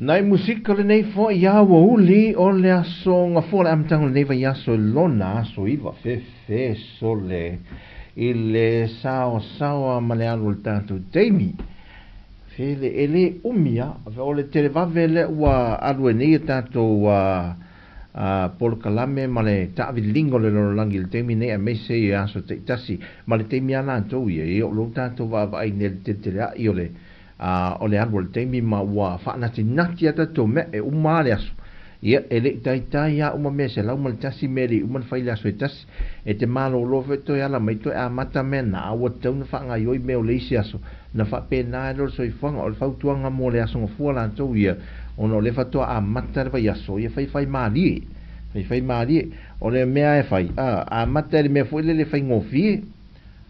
Nai musika lenei foi aoauli o le aso Gafua, le amataga o lenei vaiaso i lona aso 9, fefe sole i le saoasaoa ma le alu o le tatou taimi. Fele e le umi a, o le televave lea ua alu ai nei a tatou polokalame ma le taaviliga o le lalolagi i le taimi nei, aemaise i aso taitasi ma le taimi a latou ia, ia o lou tatou vaavaai nei i le teleteleai o le o le alu o le taimi ma ua faanatinati a tatou mea e uma lava le aso. Ia, e le i taitai lava uma mea 101 mea e le i uma ona fai i le aso e tasi. E te malolo foi toe ala mai toe amata mea na, a ua tatau ona faagaoioi mea o le isi aso. Na faapena ai loa le soifuaga. O le fautuaga mo le aso Gafua latou ia, ona o lea faatoa amata le vaiaso, ia faifai malie, faifai malie. O le mea e fai, amata i le mea foi lele faigofie,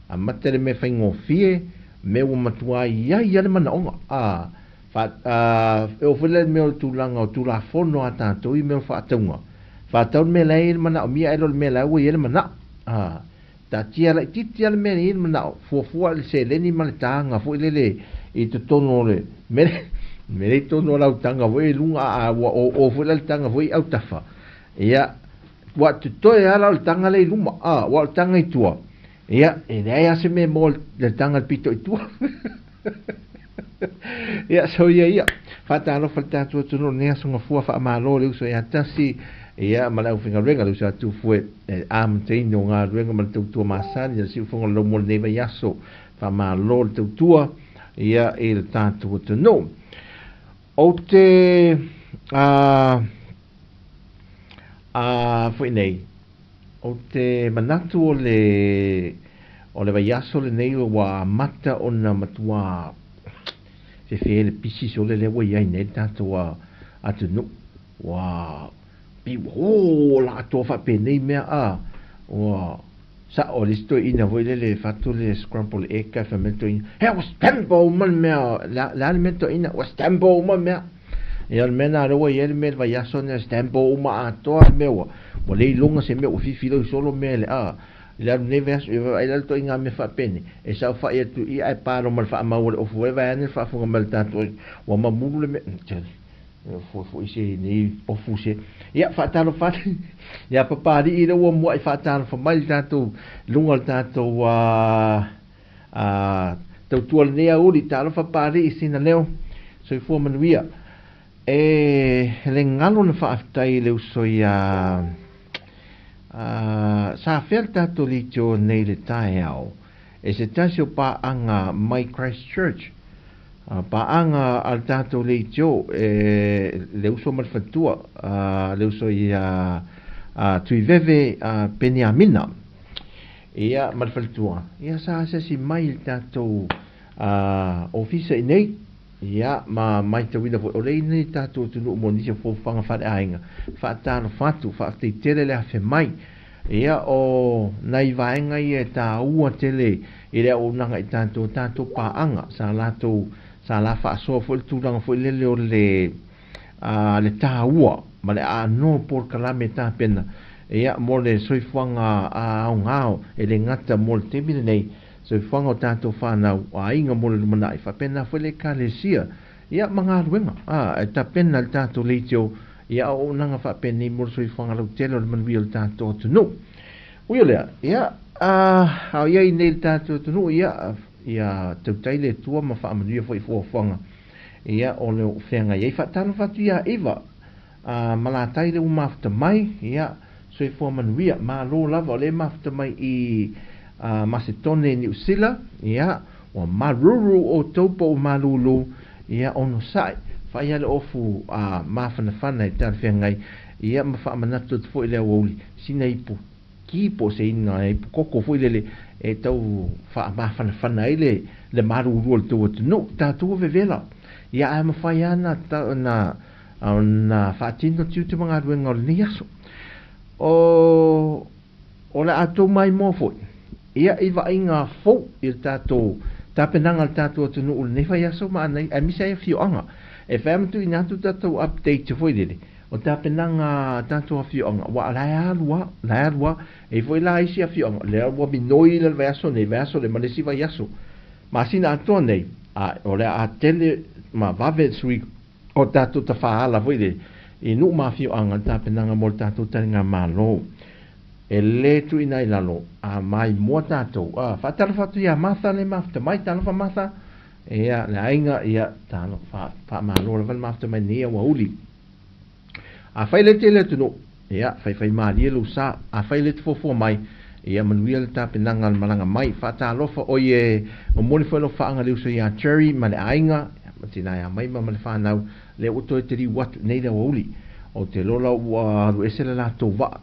amata i le mea faigofie, mea ua matua i ai lava le manaoga. E oo foi la i le mea o le tulaga o Tulafono a tatou i mea o faatauga, faatau le mea la e i ai le manaomia ae le o le mea la ua i ai le manao. Taatia laitiiti lava le mea e i ai le manao, fuafua i le seleni ma le taga foi lele i totonu o le mea lea i totonu o lau taga foi i luga, a ua oo foi la le taga foi i autafa, ia, ua totoe lava la o le taga lea i luma, ua o le taga i tua, ia, e leai lava se mea e maua i le taga i le pito i tua. Ia, so ia ia. Faatalofa le tatou atunuu i lenei aso Gafua, faamalo le uso ia tasi, ia, ma le aufaigaluega, le uso a Tufue, e amataina o galuega ma le tautua masani a le siufofoga o le laumoa i lenei vaiaso. Faamalo le tautua, ia, i le tatou atunuu. Ou te, a, a, foi nei, ou te manatu o le, o le vaiaso lenei ua amata ona matua fefe le pisi sole lea ua i ai nei le tatou atunuu. Ua pei ua o la atoa faapenei mea a ua sao le isi toeaina foi lele fatu le scramble egg ae fai mai le toeaina, he ua scramble uma le mea, le a le mea toeaina, ua scramble uma le mea. Ia o le mea lena lea ua i ai le mea i le vaiaso lenei, scramble uma atoa le mea ua ua le iloga se mea ua fifiloi solo mea i le a i le alu nei vaiaso, ia vaai la le toeaina mea faapenei e saofai atu i ae pa loa ma le faamau o le ofu ai vaeane le faafofoga mai a le tatou ua mamulu le mea. Foi se nei ofu se. Ia, faatalofa atu ia Papalii lea ua muai faatalofa mai le tatou luga o le tatou tautua lenei aoauli. Talofa Papalii sina leo, soifua manuia. E le galo na faafetai i le uso ia sa afea le tatou leitio nei le taeao e se tasi o paaga mai Christchurch. Paaga a le tatou leitio e le uso ma le faletua, le uso ia Tuiveve Peniamina ia ma le faletua, ia sa asiasi mai i le tatou ofisa i nei, ia ma maitauina foi o lea i nei tatou atunuu mo nisi o fuafuaga faaleaiga. Faatalofa atu, faafetai tele le afe mai. Ia o nai vaega ia e taua tele i le auaunaga i tatou, tatou paaga sa latou, sa la faasoa foi le tulaga foi lele o le, le taua ma le aanoa o polokalame tapena, ia, mo le soifuaga aoga e le gata mo le taimi lenei, soifuaga o tatou fanau, o aiga mo le lumanai, faapena foi le Ekalesia, ia, ma galuega, e tapena le tatou leitio ia auaunaga faapenei mo le soifuaga lautele o le manuia o le tatou atunuu. Ui o lea, ia, a o i ai nei le tatou atunuu, ia, ia tautai le Atua ma faamanuia foi i fuafuaga, ia, o le feagai ai. Faatalofa atu ia Iva, Malatai le ua mafuta mai, ia, soifua manuia, malo lava o lea e mafuta mai i Masetone i Niu Sila, ia, ua maruru outou po ua malulu, ia, onosai, fai lava le ofu mafanafana e talafeagai, ia, ma faamanatu atu foi i le aoauli, sina ipu ki po o se ina ipu koko foi lele e tau faamafanafana ai le le malulu o le tou atunuu, tatou ua vevela, ia, ae mafai lava na na faatino tiute ma galuega o lenei aso. O O le a tou maimoa foi ia i vaaiga fou i le tatou tapenaga a le tatou atunuu i lenei vaiaso ma anai, aemaise ai afioaga. E fai lava ma tuuina atu tatou update foi lele o tapenaga a tatou afioaga, aua o la e alu lava, o la e alu lava. E i ai foi la isi afioaga, lea ua minoi le vaiaso nei, vaiaso le ma le isi vaiaso, masina atoa nei, a o le a tele ma vave le suiga. O tatou tafaala foi lele i nuu ma afioaga le tapenaga mo le tatou taligamalo. E lē tuuina ai lalo a maimoa tatou. A faatalofa atu iā Martha le mafuta mai. Talofa Martha, ia le aiga, ia talofa, faamalo lava le mafuta mai lenei aoauli. Afai le tele atunuu, ia faifaimalie lou sa. Afai le te fuafua mai, ia manuia le tapenaga o le malaga mai. Faatalofa oi e momoli foi alofaaga le uso iā Jerry ma le aiga, ma tina ia Maima ma le fanau, lea ua toe taliu atu nei le aoauli. O te lola ua alu ese le latou vaa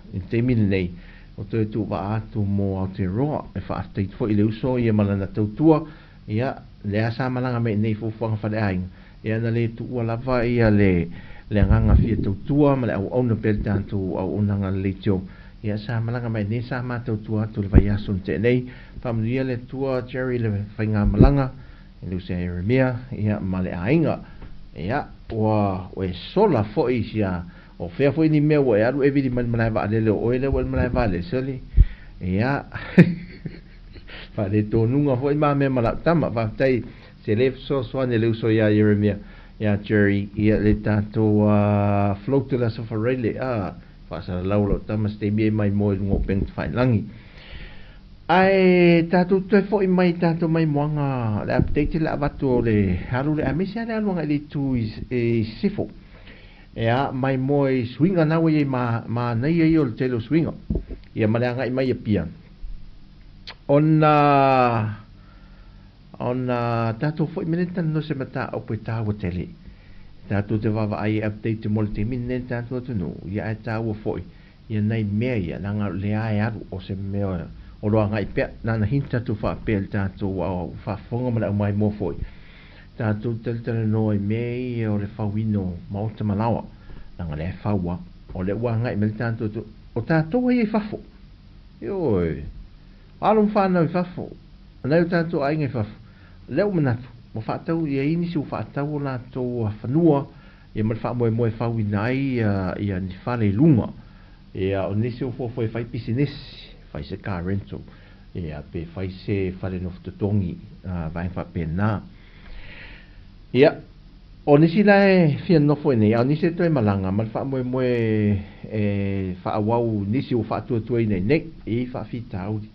i le taimi lenei, ua toe tuuvaa atu mo Aotearoa. E faafetai foi i le uso ia ma lana tautua, ia lea sa malaga mai i nei fuafuaga faleaiga, ia na lē tuua lava ia le agaga fia tautua ma le auauna pea le tatou auaunaga le leitio. Ia sa malaga mai nei, sa matautua atu le vaiaso na tea nei. Faamanuia le Atua Jerry le faigamalaga i le uso ia Ieremia ia ma le aiga. Ia ua e sola foi sia o fea foi ni mea ua e alu e vili mai le malae vaalele, o oe lea ua i le malae vaalele soli. Ia faaletonuga foi ma mea ma lau tama. Faafetai se lē fesoasoani le uso iā Ieremia iā Jerry ia le tatou float o le Aso Faraile a faasalalau lau tama se taimi e mai moe i luga o upega tafailagi. Ae tatou toe fo'i mai tatou maimoaga le update le avatu o le alu le aemaise lava le alu agai i le itu i sisifo. Ia maimoa i suiga na ua i ai manaia ia o le tele o suiga ia ma le agai mai Apia ona tatou fo'i mai lea talanoa se mataupu e taua tele. Tatou te vaavaai e update mo le taimi lenei le tatou atunuu, ia ae taua foi ia nai mea ia leaga lea e alu o se mea o lo agai pea nana hint atu faapea le tatou faafofoga ma le aumaimoa foi. Tatou talatalanoa i mea ia o le fauina o maota ma laoa, leaga lea e fau lava, o lea ua agai mai le tatou o tatou ai i fafo. Ioe, alo ma fanau i fafo, nai o tatou aiga i fafo, lea ua manatu ua faatau ia i nisi ua faatau o latou fanua ia ma le faamoemoe e fauina ai ia ni fale i luga. Ia o nisi ua fuafua e fai pisinisi, fai se car rental, ia pe fai se fale nofo totogi, vaega faapena. Ia o nisi la e fia nofo i nei, a o nisi e toe malaga ma le faamoemoe e faaauau nisi ua faatuatuaina i nei i faafitauli.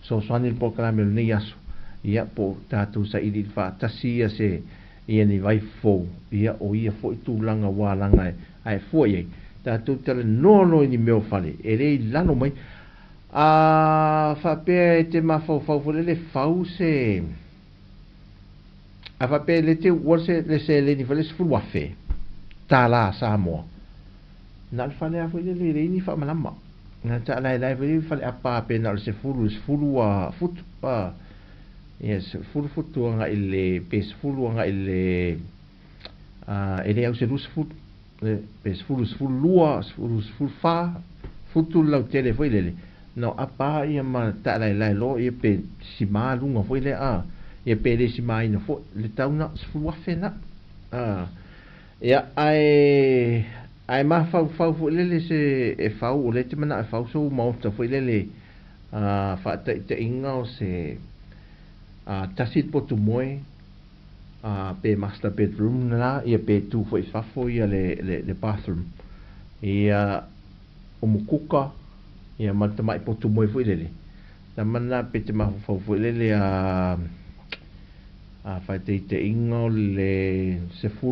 Fesoasoani le polokalame o lenei aso, ia po o tatou sailiili faatasi ia se ia ni vai fou, ia o ia foi tulaga ua alaga ae fua i ai. Tatou talanoa loa i ni mea o fale, e le i lalo mai. A faapea e te mafaufau foi lele fau se a faapea e le te uua se le seleni foi le $10,000 tālā Samoa. Na o le fale lava foi lele e leai ni faamalama. Na taalaelae foi le fale apa pe na o le 10 10 futu ia 10 futu agai le pe 10 agai le e le au se 20 pe 10 12 10 14 futu le lautele foi lele. Na o apa ia ma taalaelae loa ia pe sima luga foi lea ia pe le simaina foi le tau na $10,000 na. Ia ae mafaufau foi lele se e fau o lea te manao e fau sou maota foi lele faataitaiga o se tasi le potu moe pe master bedroom la ia pe tu foi i fafo ia le bathroom ia umukuka ia ma le tamai potu moe foi lele. Tama pe te mafaufau foi lele a faataitaiga o le 12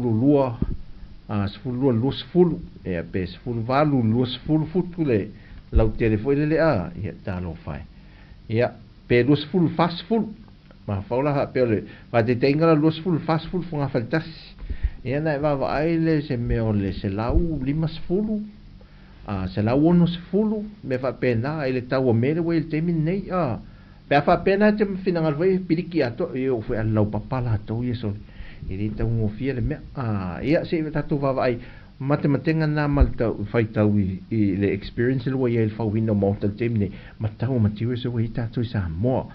12 20 ia pe 18 20 futu le lautele foi lele ia talofa e. Ia pe 20 40 mafaufau la faapea o le faataitaiga la 20 40 fogafale tasi. Ia na e vaavaai le se mea o le 150 160 mea faapena i le tau o mea le ua i le taimi lenei. Pe a faapena te finagalo foi piliki atoa ia o foi a laupapa latou ia soli e le taugofie le mea. Ia se i tatou vaavaai matematega na ma le tau faitau i le experience le ua i ai le fauina o maota i le taimi nei ma tau o materials ua i ai tatou i Samoa.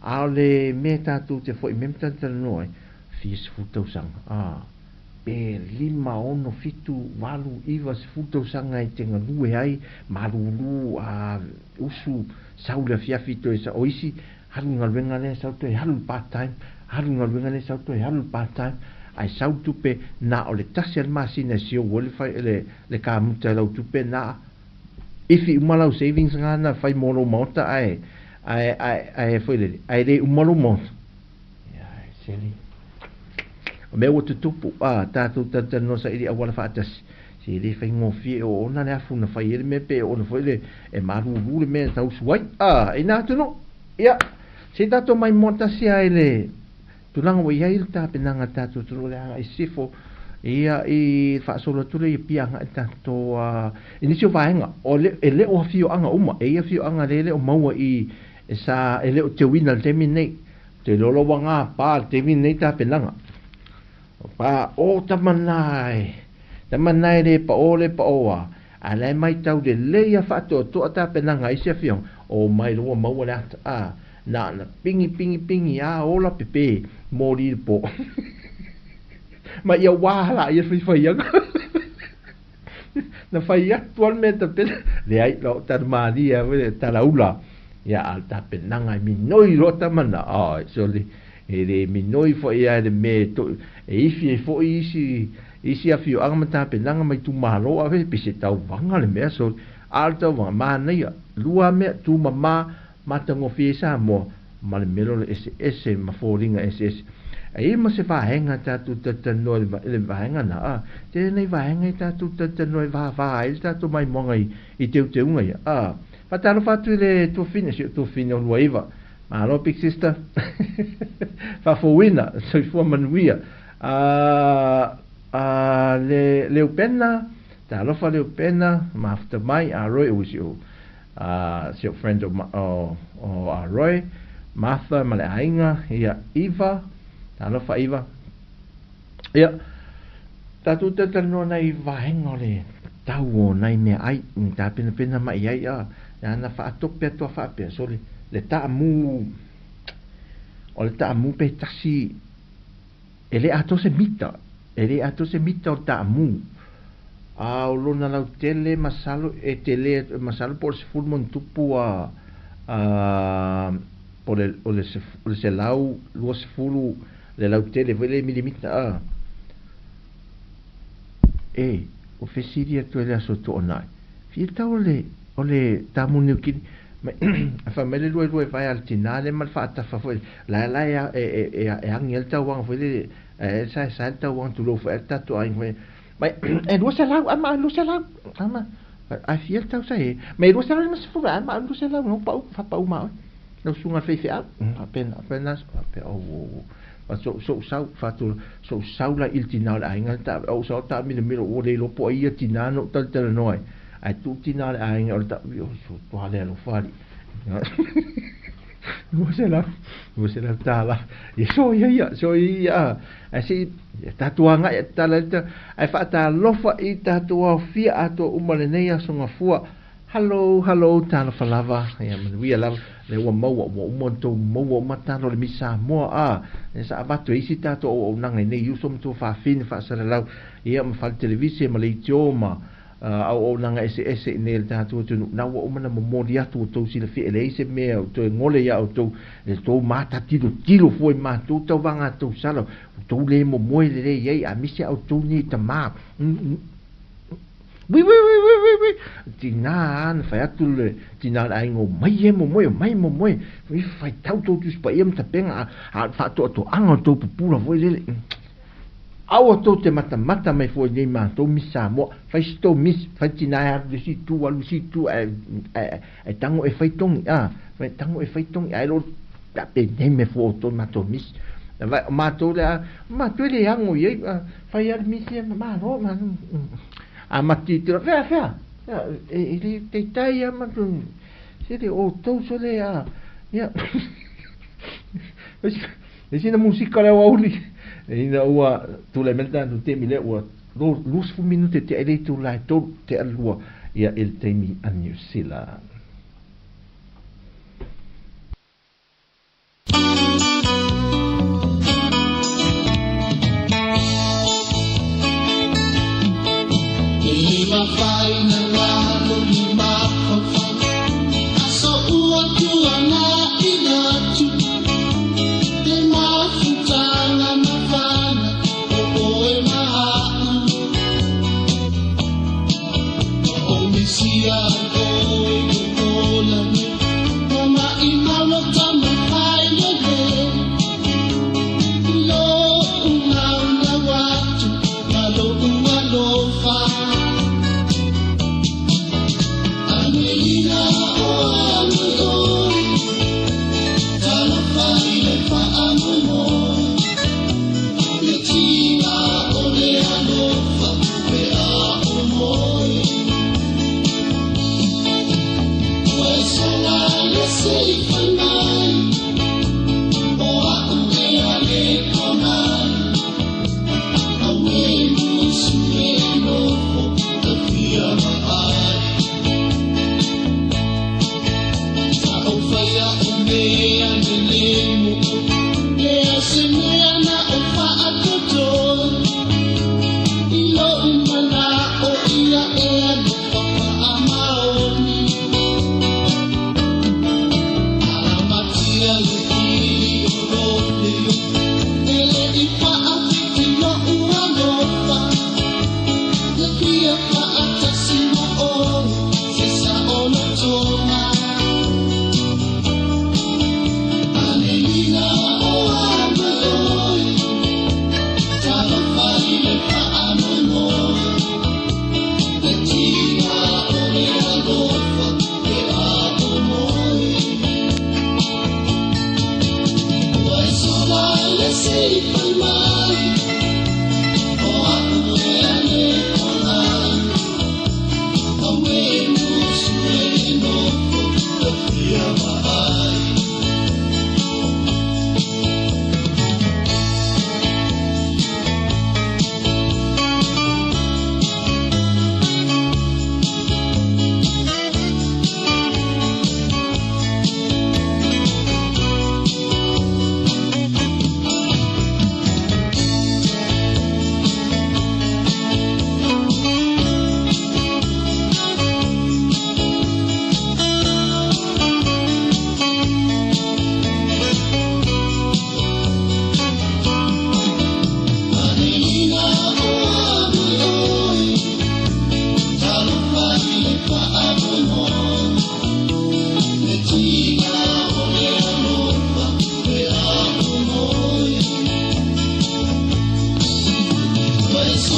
A o le mea tatou te foi mea ma talatalanoa ai fia 10 tausaga pe 5, 6, 7, 8, 9, 10 tausaga e te galue ai malulu usu sau le afiafi toe sa o isi alu i galuega lea sau toe alu i le part time, alu i galuega lea sau toe alu i le part time. Ae sau le tupe na o le tasi a le masina e siou ai le fai le le kamuta i lau tupe na ifi uma lau savings nga na fai mo lou maota ae ae ae ae foi lele ae le uma lou maota. Ia seli. O mea ua tutupu, a tatou talatalanoa saili auala faatasi. Se le faigofie e oona le afu na fai ai le mea pe oona foi le e malulu le mea e tausu ai. A, ina atunuu. Ia, se i tatou maimoa tasi lava i le tulaga ua i ai le tapenaga a le tatou atunuu i le agai sisifo, ia, i le faasolo atu lea i Apia agai i le tatou, i nisi o vaega, o le, e le o afioaga uma, e i ai afioaga lea e le o maua i, e sa, e le o teuina i le taimi lenei. Ou te iloa la ua gapa i le taimi lenei tapenaga. Pa o tama na e, tama na e le paʻō le paʻō a, a la e maitau lelei a faatoatoa tapenaga a isi afioga, o mai loa ua maua le ata, a, na ona pingi pingi pingi a ola pepe moli i le po. Ma ia ua la ia faifaiaga. Na fai atu a le mea tapena, leai, la o tala malie a le talaula. Ia a le tapenaga e minoi loa tama na, ai, sole, e le minoi foi a le mea e to, e ifi ai foi isi, isi afioaga ma tapenaga ma itumalo a pe se tauvaga le mea, sole. A o le tauvaga, manaia, lua mea, tumama, matagofie ai Samoa, ma le mea lea o le eseese ma foliga eseese. E i ai ma se vaega tatou talatalanoa i le vaega na, a, tele nei vaega e tatou talatalanoa e vava ai le tatou maimoaga i, i teuteuga ia, a. Faatalofa atu i le tuafine, si ou tuafine o Luaiva. Malo big sister. Faafouina, soifua manuia. A, a, le, Leupena, talofa Leupena, mafuta mai, a Roy, ui si ou, a si ou friend o, o, o a Roy, Martha ma le aiga, ia, Eva, talofa Eva. Ia, tatou talatalanoa nai vaega o le tau o nai meaai i tapenapena mai i ai, a, ana faatope atu a faapea, so le, le taamu, o le taamu pe tasi, e le atoa se mita, e le atoa se mita o le taamu. A o lona lautele masalo e tele masalo po o le 10 ma ona tupu a, a, po o le, o le, o le 120 le lautele foi lea i milimita a. E, ua fesili atu ai le Aso Toonai, Fia tau o le, o le tāmu Niu Kini? Mai, fai mai le luelue vae a le tinā lea ma le faatafa foi, la la e, e, e, e, e agi ai le tauaga foi lele, e saesae le tauaga tulou foi a le tatou aiga foi. Mai, e 200, ama, 200, ama, ae fia le tau sa e? Mai, e 250, ama, 200, no pau, faapau ma oe. Lau susuga i le faifeau, faapena, faapena, faapea, oh, oh, oh. Fa sou, sou sau, fatu, sou sau la i le tinā o le aiga, ta, ou sau taamilomilo, ua le iloa po o ai ia tinā na ou talatalanoa ai. Ae tuu tinā o le aiga o le ta, oh, so toa le alofa alii. $200. Ia, soia ia, soia ia. Ae se i tatou agai e tatala ai le tala, ae faatalofa i tatou aofia atoa uma lenei aso gafua. Hello, hello, talofa lava, ia manuia lava. Lea ua maua, ua uma ona tou maua uma talo o le Miss Samoa, a, lea sa avatu e isi tatou auaunaga i nei uso ma tuafafine faasalalau, ia ma fale televise ma leitio ma auaunaga eseese i nei le tatou atunuu, na ua uma ona momoli atu ua tou silafia e leai se mea o toe gole iā outou le tou mata tilotilo fua i matou tauvaga tausala ua tou le momoe lelei ai a misi a outou nei tamā Ui ui ui ui ui ui tinā a na fai atu le tinā o le aiga o mai e momoe o mai momoe ui faitau tou Tusi Paia ma tapega a faatoatoaga o tou pupula foi lele Aua tou te matamata mai fua i nei matou Miss Samoa, fai si tou Miss, fai tina e alu le isi itu, alu isi itu, ae, ae, ae tago e fai togi, a, fai tago e fai togi, ae lo ta penei me fua outou i matou Miss. Vai, o matou le a, matou e le ago i ai, fai a le Miss ia, malo, malo, a mati tira, fea, fea, fea, e, e le taitai a matou, se le outou so le a, ia, E sina musika le aoauli ina ua tulai mai le tatou taimi lea ua 20 minute tea i le itula e tolu tea lua ia i le taimi a Niu Sila.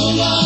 Tama.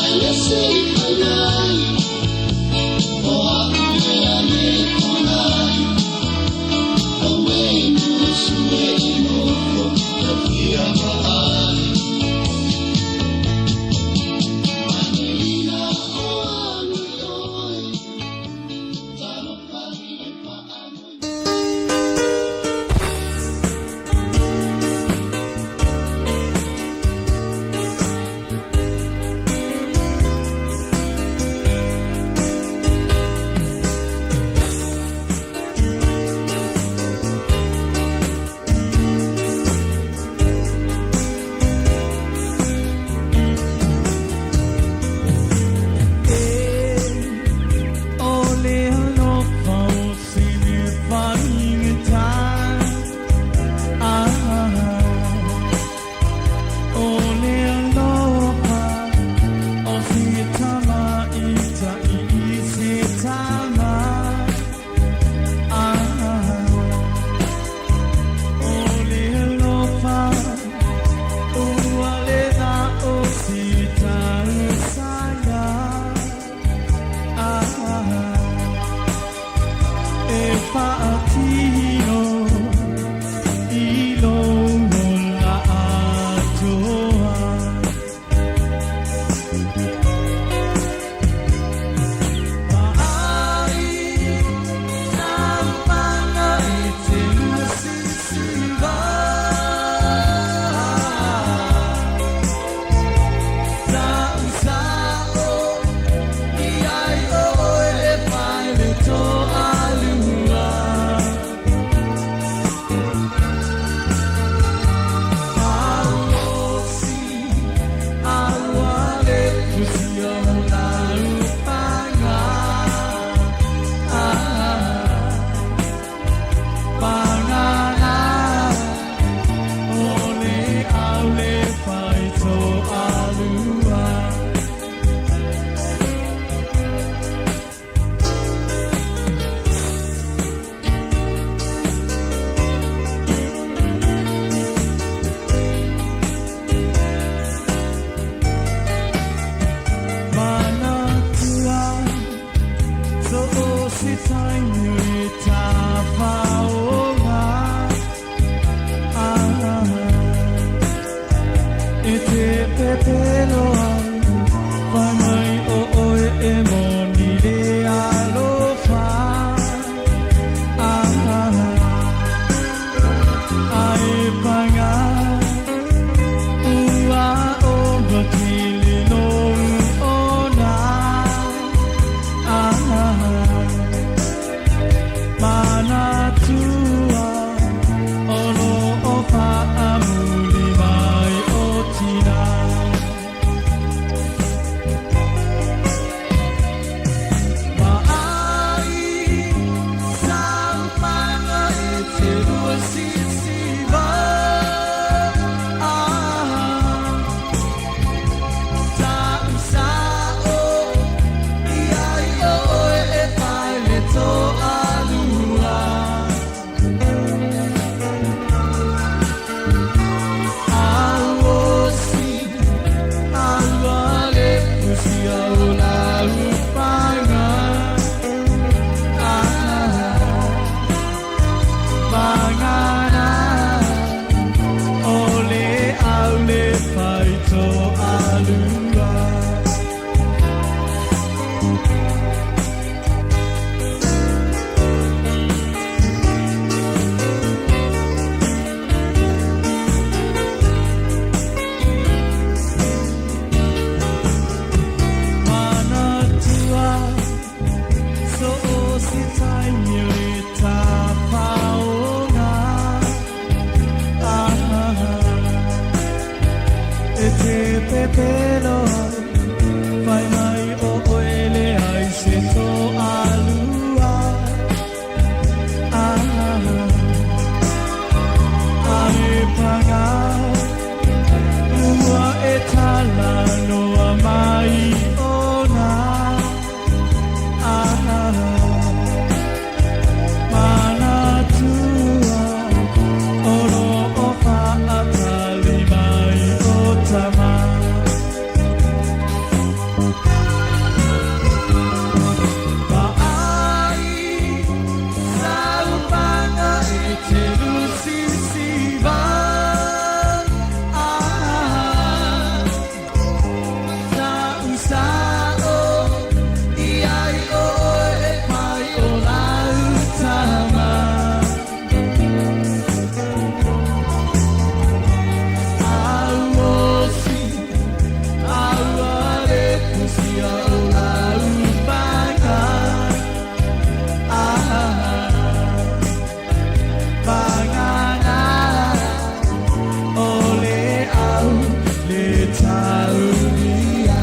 taunia.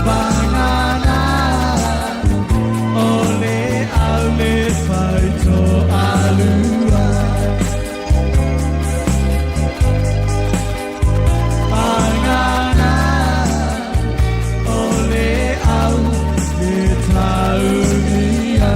Pangana o le au le faito alua. Pangana o le au le taunia.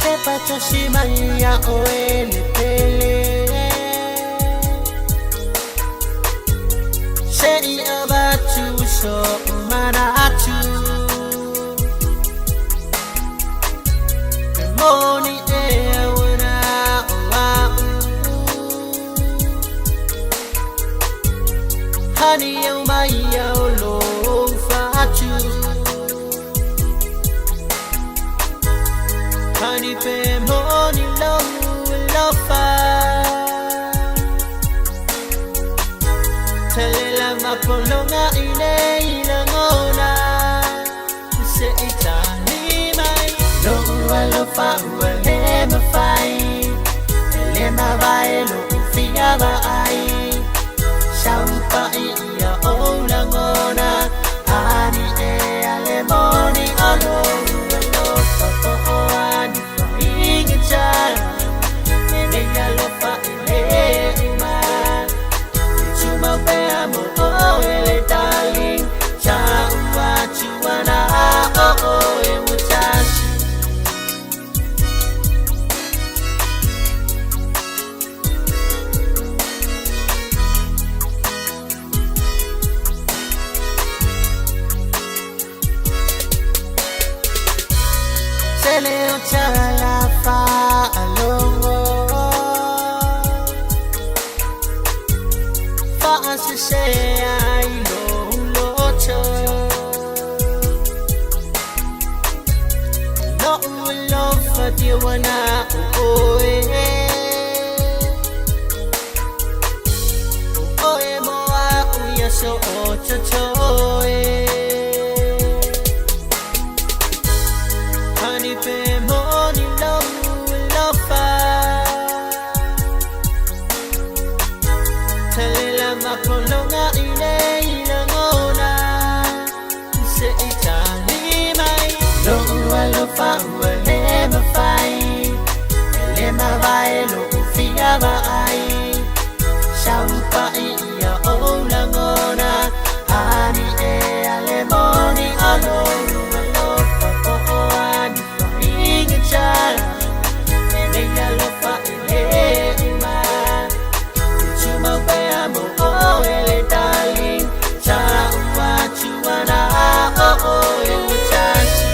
Pepa mai ia oe le pele. Se i avatu so manatu. Te moni e wana o au. Hani au mai au lo fatu. Hani pe moni lo lofa. Telela mapolonga ile ilangona. Se itali mai. Lo alofa ua le mawhai. Le mawai lo fia va ai. Saupa i ia o langona. Ani e ale moni o lo alofa o o ani whainga chala. Me alofa i le uma. Chuma pea mo o ele darling. Cha ua chuana o o e wachashi. Sele o chala fa alongo. Fa se se ai lo lo cho. Lo lo fa ti wana o e. O e mo a u ya so o cho cho e. Hani pe moni lo lo fa. Telela mapolonga ile ilangona. Se itali mai. Lo alofa ua le mawhai. Le mawai lo fia va ai. Saupa i ia o langona. Ani e ale moni o lo alofa o o ani whainga chala. Me alofa i le uma. Chuma pea mo o ele darling. Cha ua chuana o o e wachashi.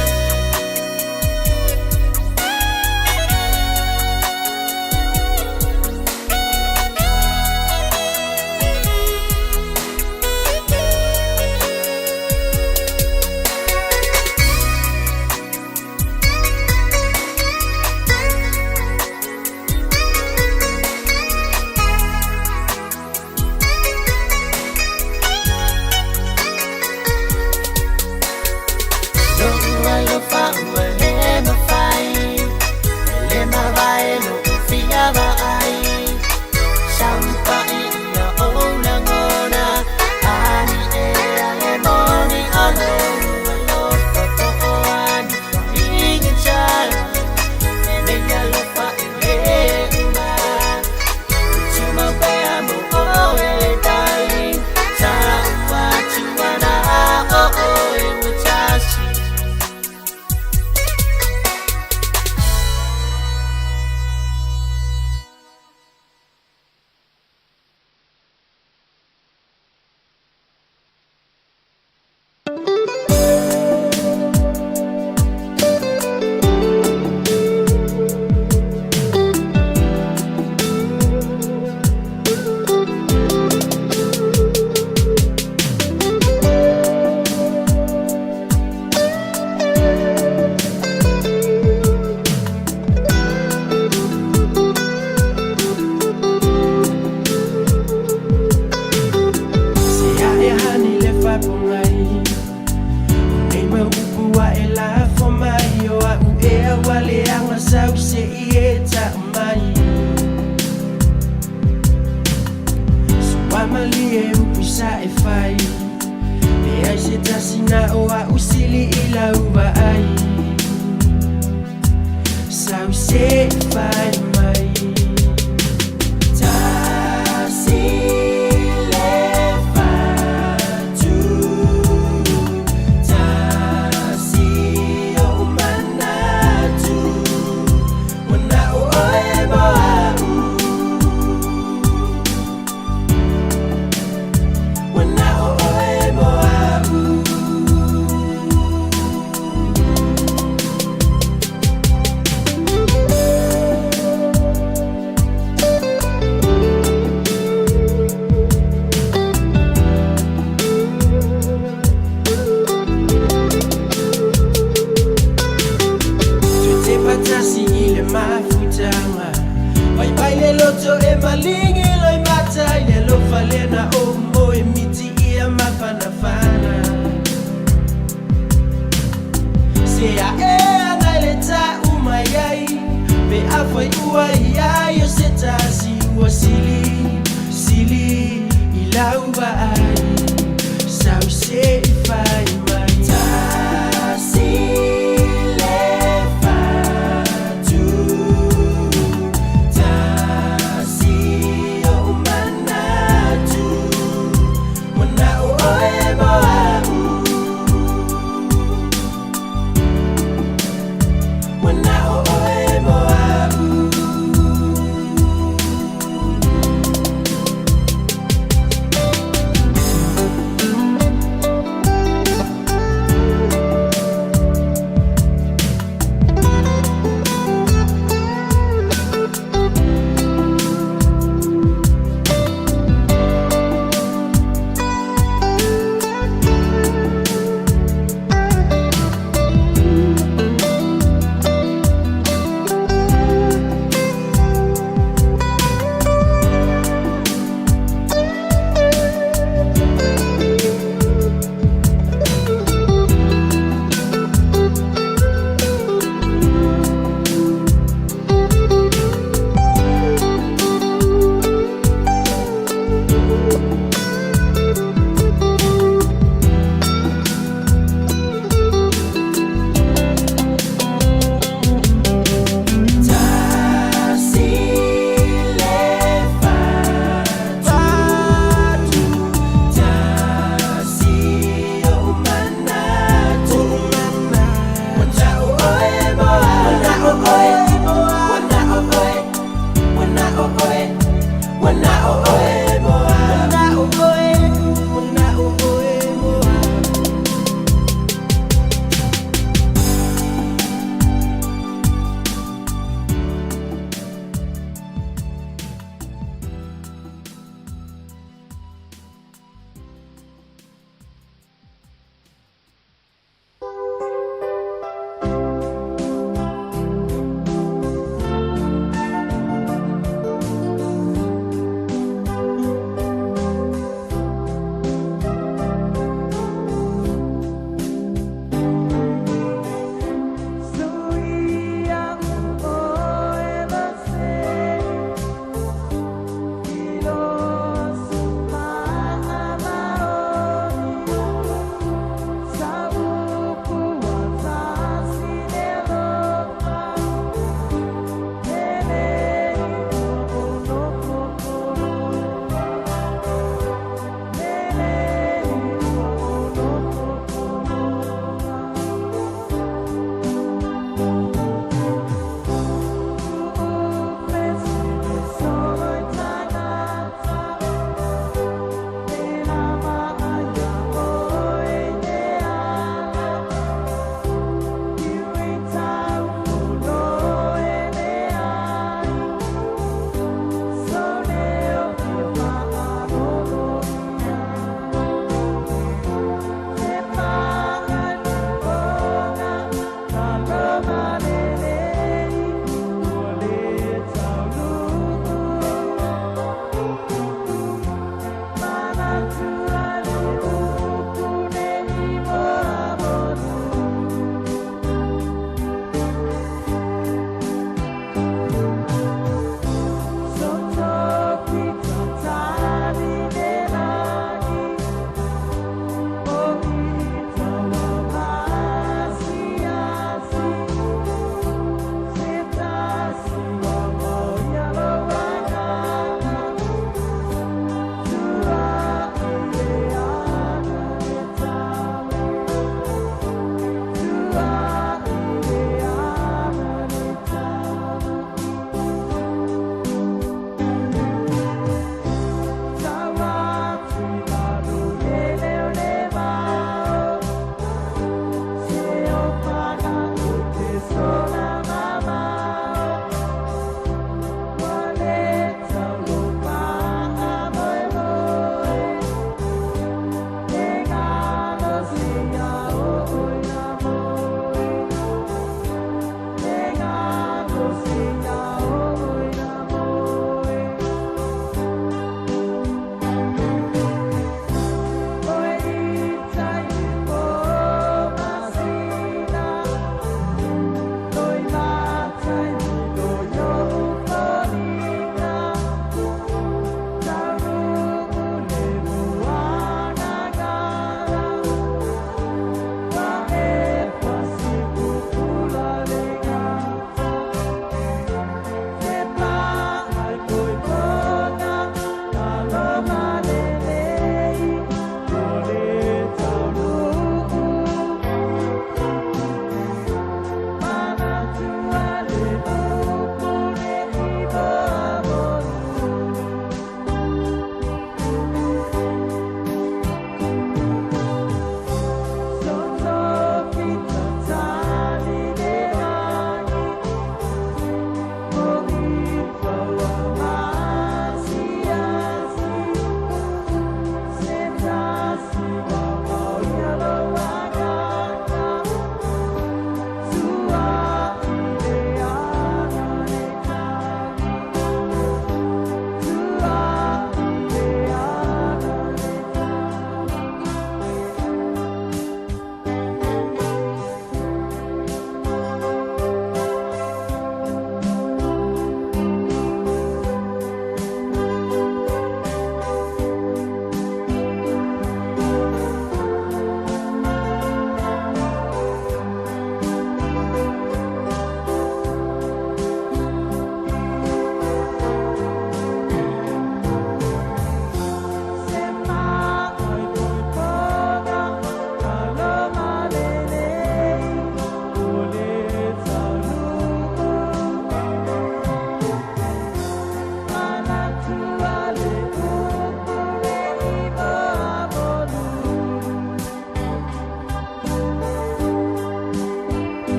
Lo alofa ua le mawhai. Le mawai lo fia va ai. Saupa i ia o langona. Ani e ale moni o lo alofa o o ani whainga chala. Me alofa i le uma. Chuma pea mo o ele darling. Cha ua chuana o o e wachashi. Tasi na o a'u sili i lau vaai Sau se fai mai Tasi le fatu Tasi o'u manatu Ua na o oe mo a'u Ua na o oe mo a'u Tutepatasi i le mafutaga Vaivai le loto e maligi loi mata i le alofa lena o mo e miti ia mafanafana Se ae ana i le ta'u mai ai Pe afai ua iai o se tasi ua sili Sili i lau vaai Sau se i fai mai Tasi le fatu Tasi o'u manatu Ua na o oe mo a'u Ua na o oe mo a'u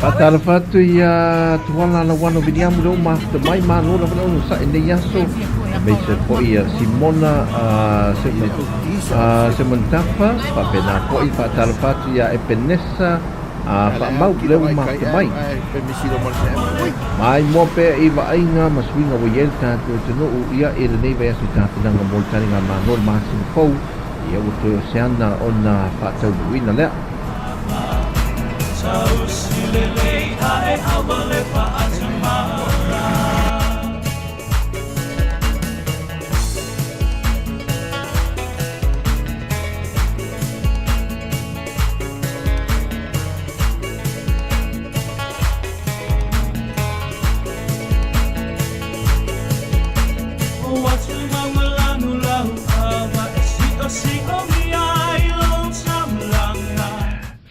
Faatalofa atu ia Tuala Lauano Viliamu le o mafuta mai malo lava le onosai i lenei aso aemaise foi ia Simona Semontafa faapena foi faatalofa atu ia Epenesa Faamau le o mafuta mai. Maimoa pea i vaaiga ma suiga ua i ai le tatou atunuu ia i lenei vaiaso i tapenaga mo le taliga malo i le masina fou ia ua toe o se ana ona faataunuuina lea.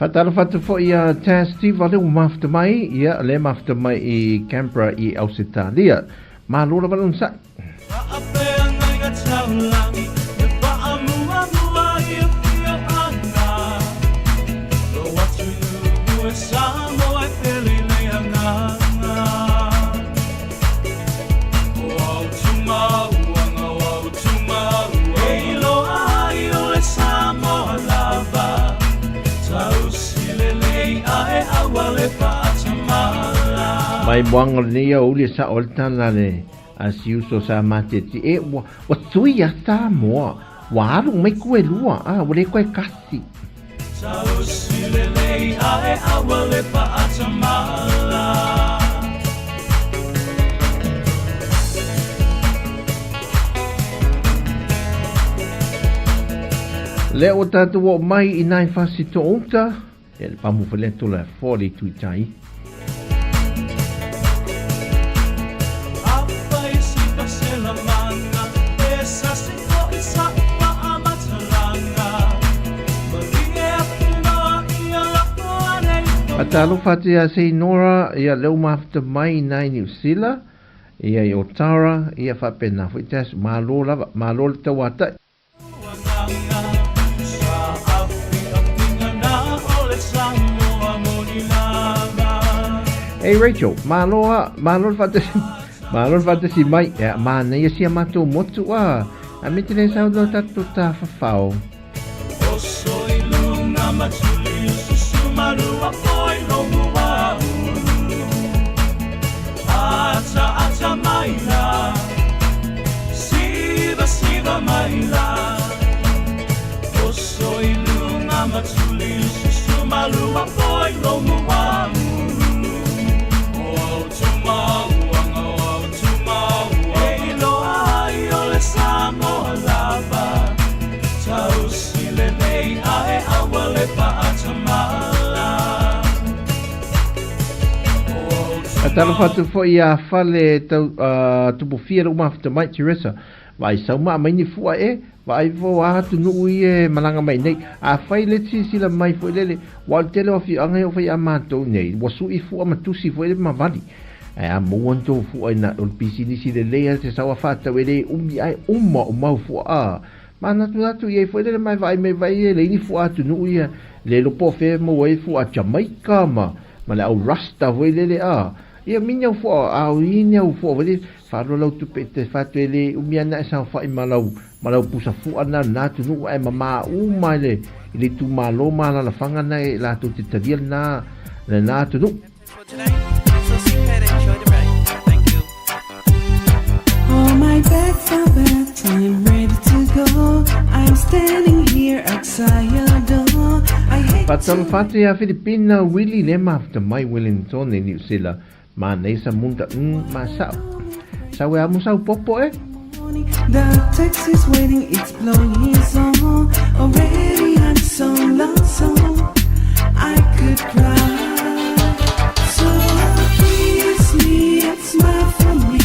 Faatalofa atu foi ia Taz Steve lea ua mafuta mai, ia lea mafuta mai i Canberra i Ausetalia. Malo lava lona sa'i. Mai moaga lenei aoauli e sao ai le tala a le a si uso sa mateti e ua ua tui ia Samoa ua alu mai ku e lua a ua le koe kasi. Lea ua tatou oo mai i nai fasi toouta, e le pamu faleto la fo le tuitai. Talofa atu ia Seinora, ia leu mafuta mai i nai Niu Sila, ia i Otara, ia faapena foi te aso. Malo lava, malo le tauatai. Hey Rachel, malo a, malo le faatasi, malo le faatasi mai, e manaia sia matou motu a, a me te le sau no tatou tafafao. Talofa atu foi ia Fale tau Tupufia le mafuta mai Teresa. Vaai sau maa mai ni fua e, vaai fo a atunuu i e malaga mai nei. Afai le silasila mai foi lele, ua o le tele o afioaga ia ua fai a matou nei, ua sui fua ma tusi foi lele ma vali. Ae a maua ni tou fua ina o le pisinisi lelei a te sau a faatau e le umi ae uma o mau fua a manatunatu i ai foi lele mai vaai mai vai e leai ni fua atunuu ia le iloa po o fea e maua ai fua Jamaica ma ma le au rasta foi lele a ia mini au fua a o ini au fua foi lele faaloa lau tupe te fatu e le umi ana e saofai ma lau ma lau pusa fua na na atunuu ae mama uma i le i le itumalo ma alalafaga na e latou te talia lena lena atunuu. All my bags are packed, I'm ready to go. I'm standing here outside your door. I hate to Faatalofa atu ia Filipina Willie le mafuta mai Wellington i Niu Sila Manaia sa munda ma sao. Sau e amo sau popo e. The taxi's waiting, it's blowing his horn. Already I'm so lonesome, I could cry. So kiss me and smile for me.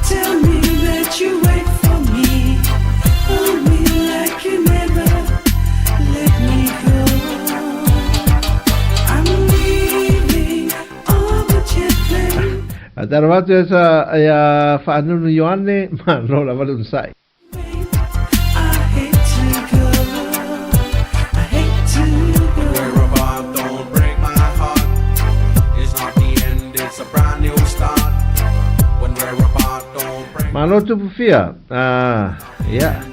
Tell me that you wait for me. Hold me like you never let me go. I'm leaving on the jet plane. Talofa atu ia sa ia Faanunu Ioane, malo lava le onosai. Malo tupufia. Ah, ia.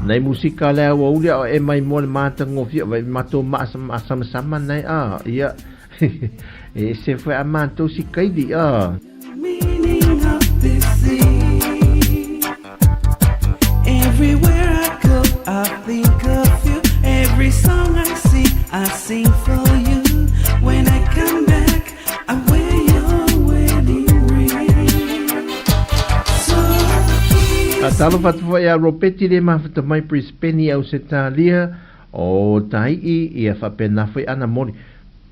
Nei musika le au auli o e mai mo le matagofie vai matou maasamasama nei a ia. E se foi a matou si kaili a. Meaning of this sea. Everywhere I go, I think of you. Every song I sing, I sing for you. When I come back, I wear your wedding ring. So keep Faatalofa atu foi ia Ropeti le mafuta mai Brisbane i Ausetalia o Tahiti ia faapena foi ana moli.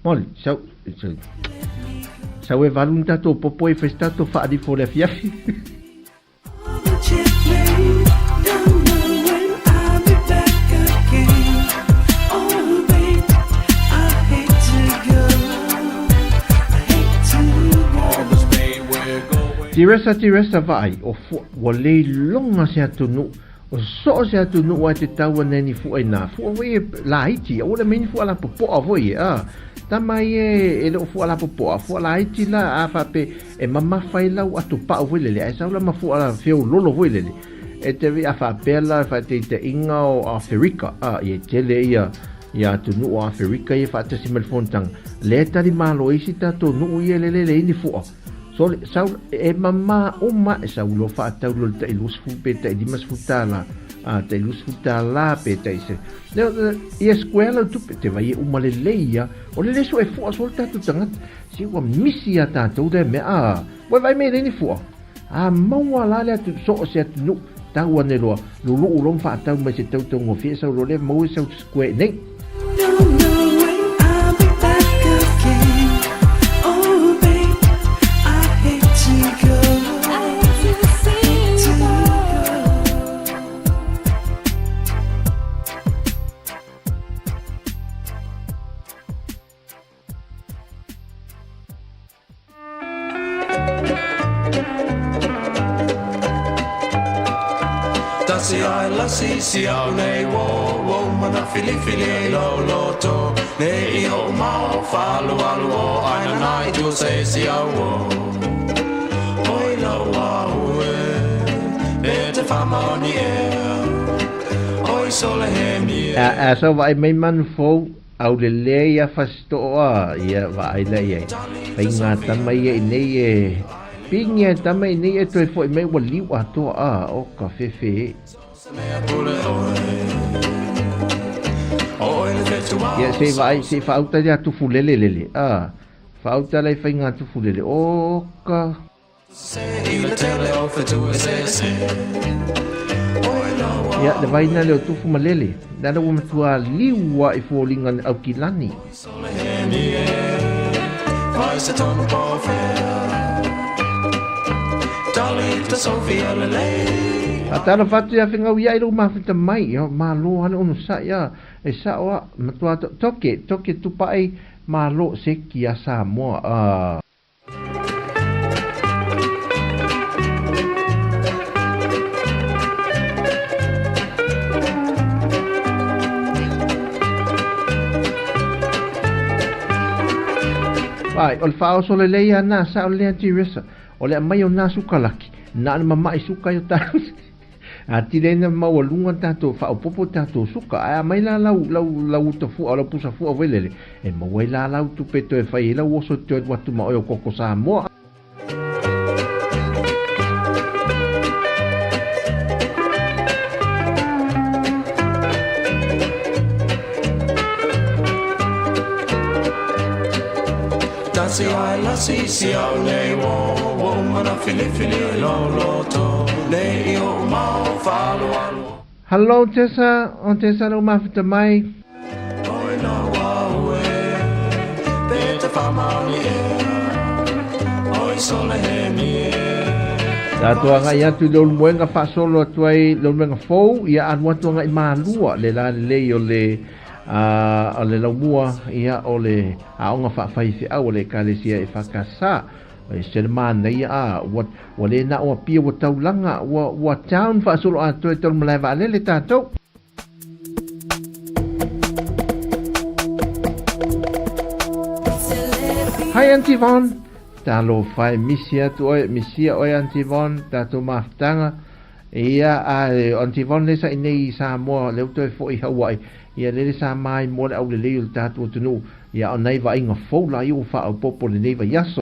Moli, sau, sau, sau e valu ni tatou popo e fai se tatou faalifo o le afiafi. all the jet plane. Don't know when I'll be back again. Oh, babe, I hate to go. I hate to go. Tiresa, tiresa vaai, o fua, ua le iloga se atunuu, o soo se atunuu ae te tau ana ni fua i nā fua foi e laiti, aua le mea ni fua lapopoa foi e, a. Tama ia e le o fua lapopoa, fua laiti la, a faapea e mamafa ai lau atopau foi lele, ae sau la ma fua la feololo foi lele. E te a faapea la faataitaiga o Aferika, a, ia e tele ia ia atunuu o Aferika ia faatasi ma le fonotaga, lea e tali malo ai isi tatou nuu ia e lelele ai ni fua. Sole, sau, e mamā uma e sau loa faatau loa le tai 20 pe tai 50 tālā, a, tai 20 tālā pe tai se. Ne, ia square lau tupe, te vai e uma lelei ia, o le le sue fua sole tātou tagata, si ua misi ia tātou lea mea, a, ua vai me le ni fua. A maua la le atu, so o se atu nu, tau ane loa, luluu loa ma faatau mai se tau taugofie sau loa lea maua sau square nei. Don't know when I'll be back again. Oh, babe, I hate to go. I hate to see Hate you to go. go. Tasi ai lasi si au nei wo wo mana filifili ai lo loto ne i o mao falu alu o aina nai tu se si au o Oi lo au e e te whamoni e Oi sole he mi e A, a sau vaai mai manu fou, au lelei ia Fasito'o a, ia vaai la i ai. Faiga tama ia i nei e pingi a tama i nei e toe fo'i mai ua liu atoa a, o ka fefe e. Se mea pule oe Oi le whetua Ia se i vaai, se i faauta ia tufulele lele, a, faauta la i faiga tufulele, o ka. Se i le tele o whetua se se Oi lo Ia, le vaina lea o tufu ma lele, le ala ua matua liu a i foliga le Aukilani. Sole he mi e Mai se tonu po whea Dali te Sophia lelei Faatalofa atu ia Fegau ia i lou mafuta mai, ia malo lava le onosai a, e sao a, matua to, toke, toke tupaai malo seki a Samoa a. Vai, o le faaoso lelei lava lena sao lelei a Teresa, o le aumai o na sukalaki, na o le mama'i suka i o tatou atili ai na maualuga tatou faaopoopo tatou suka, ae aumai la lau, lau, lau uta fua, lau pusa fua foi lele, e maua ai la lau tupe toe fai ai lau oso e toe alu atu ma oe o koko Samoa. Tasi ai lasi si au nei wo wo mana filifili ai lo loto nei i o mau falu alu Hello Tessa, o Tessa lau mafuta mai. Oi lo au e pe te whamaoni e Oi sole he mi e Tatou agai atu i le ulumoega faasolo atu ai le ulumoega fou, ia alu atu agai Malua le la lelei o le o le laumua ia o le aoga faafaifeau a le Ekalesia EFKS. E se le manaia a ua ua le na o Apia ua taulaga ua ua town faasolo atoa i tolu malae vaalele tatou. Hi Aunty Yvonne, talofa e misi atu oe, misia oe Aunty Yvonne, tatou mafutaga. Ia, a o Aunty Yvonne lea sa i inei i Samoa, lea ua toe foi i Hawaii, ia lele sa maimoa le aulelei o le tatou atunuu, ia a o nai vaaiga fou la ia ua faaopoopo i lenei vaiaso.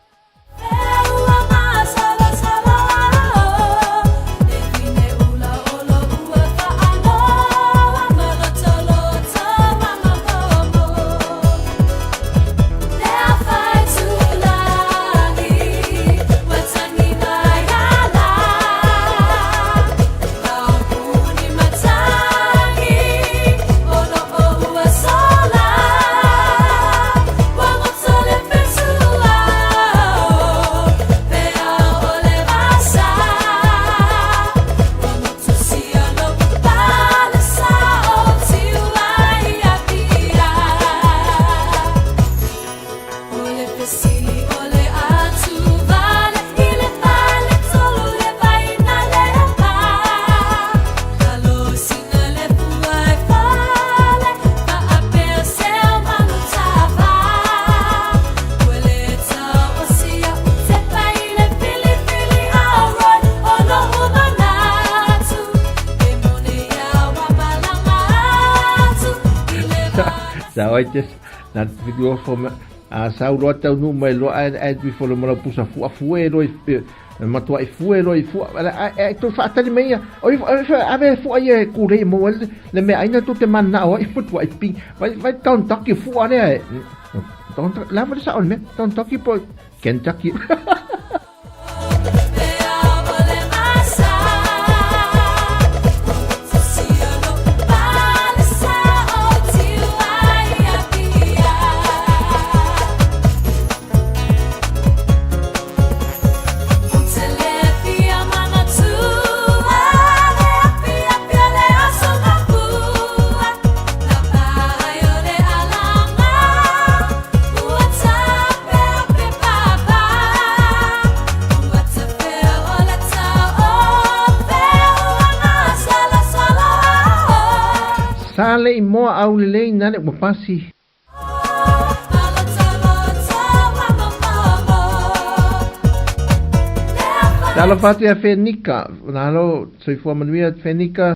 Sa oi te na video fo a sau loa taunuu mai loa ae ae ifo le mala pusa fua fue loa e matuai fue loa i fua ae toe faatali mai ia oi ave fua ia e kulei e maua ai le meaaina tou te mananao ai matuai ping vai vai Kentucky fua lea e lava le sao o le mea Kentucky po o Kentucky. Sa le imoa aulelei nale ua pasi. Talofa atu ia Fenika. Nalo, soifua manuia Fenika.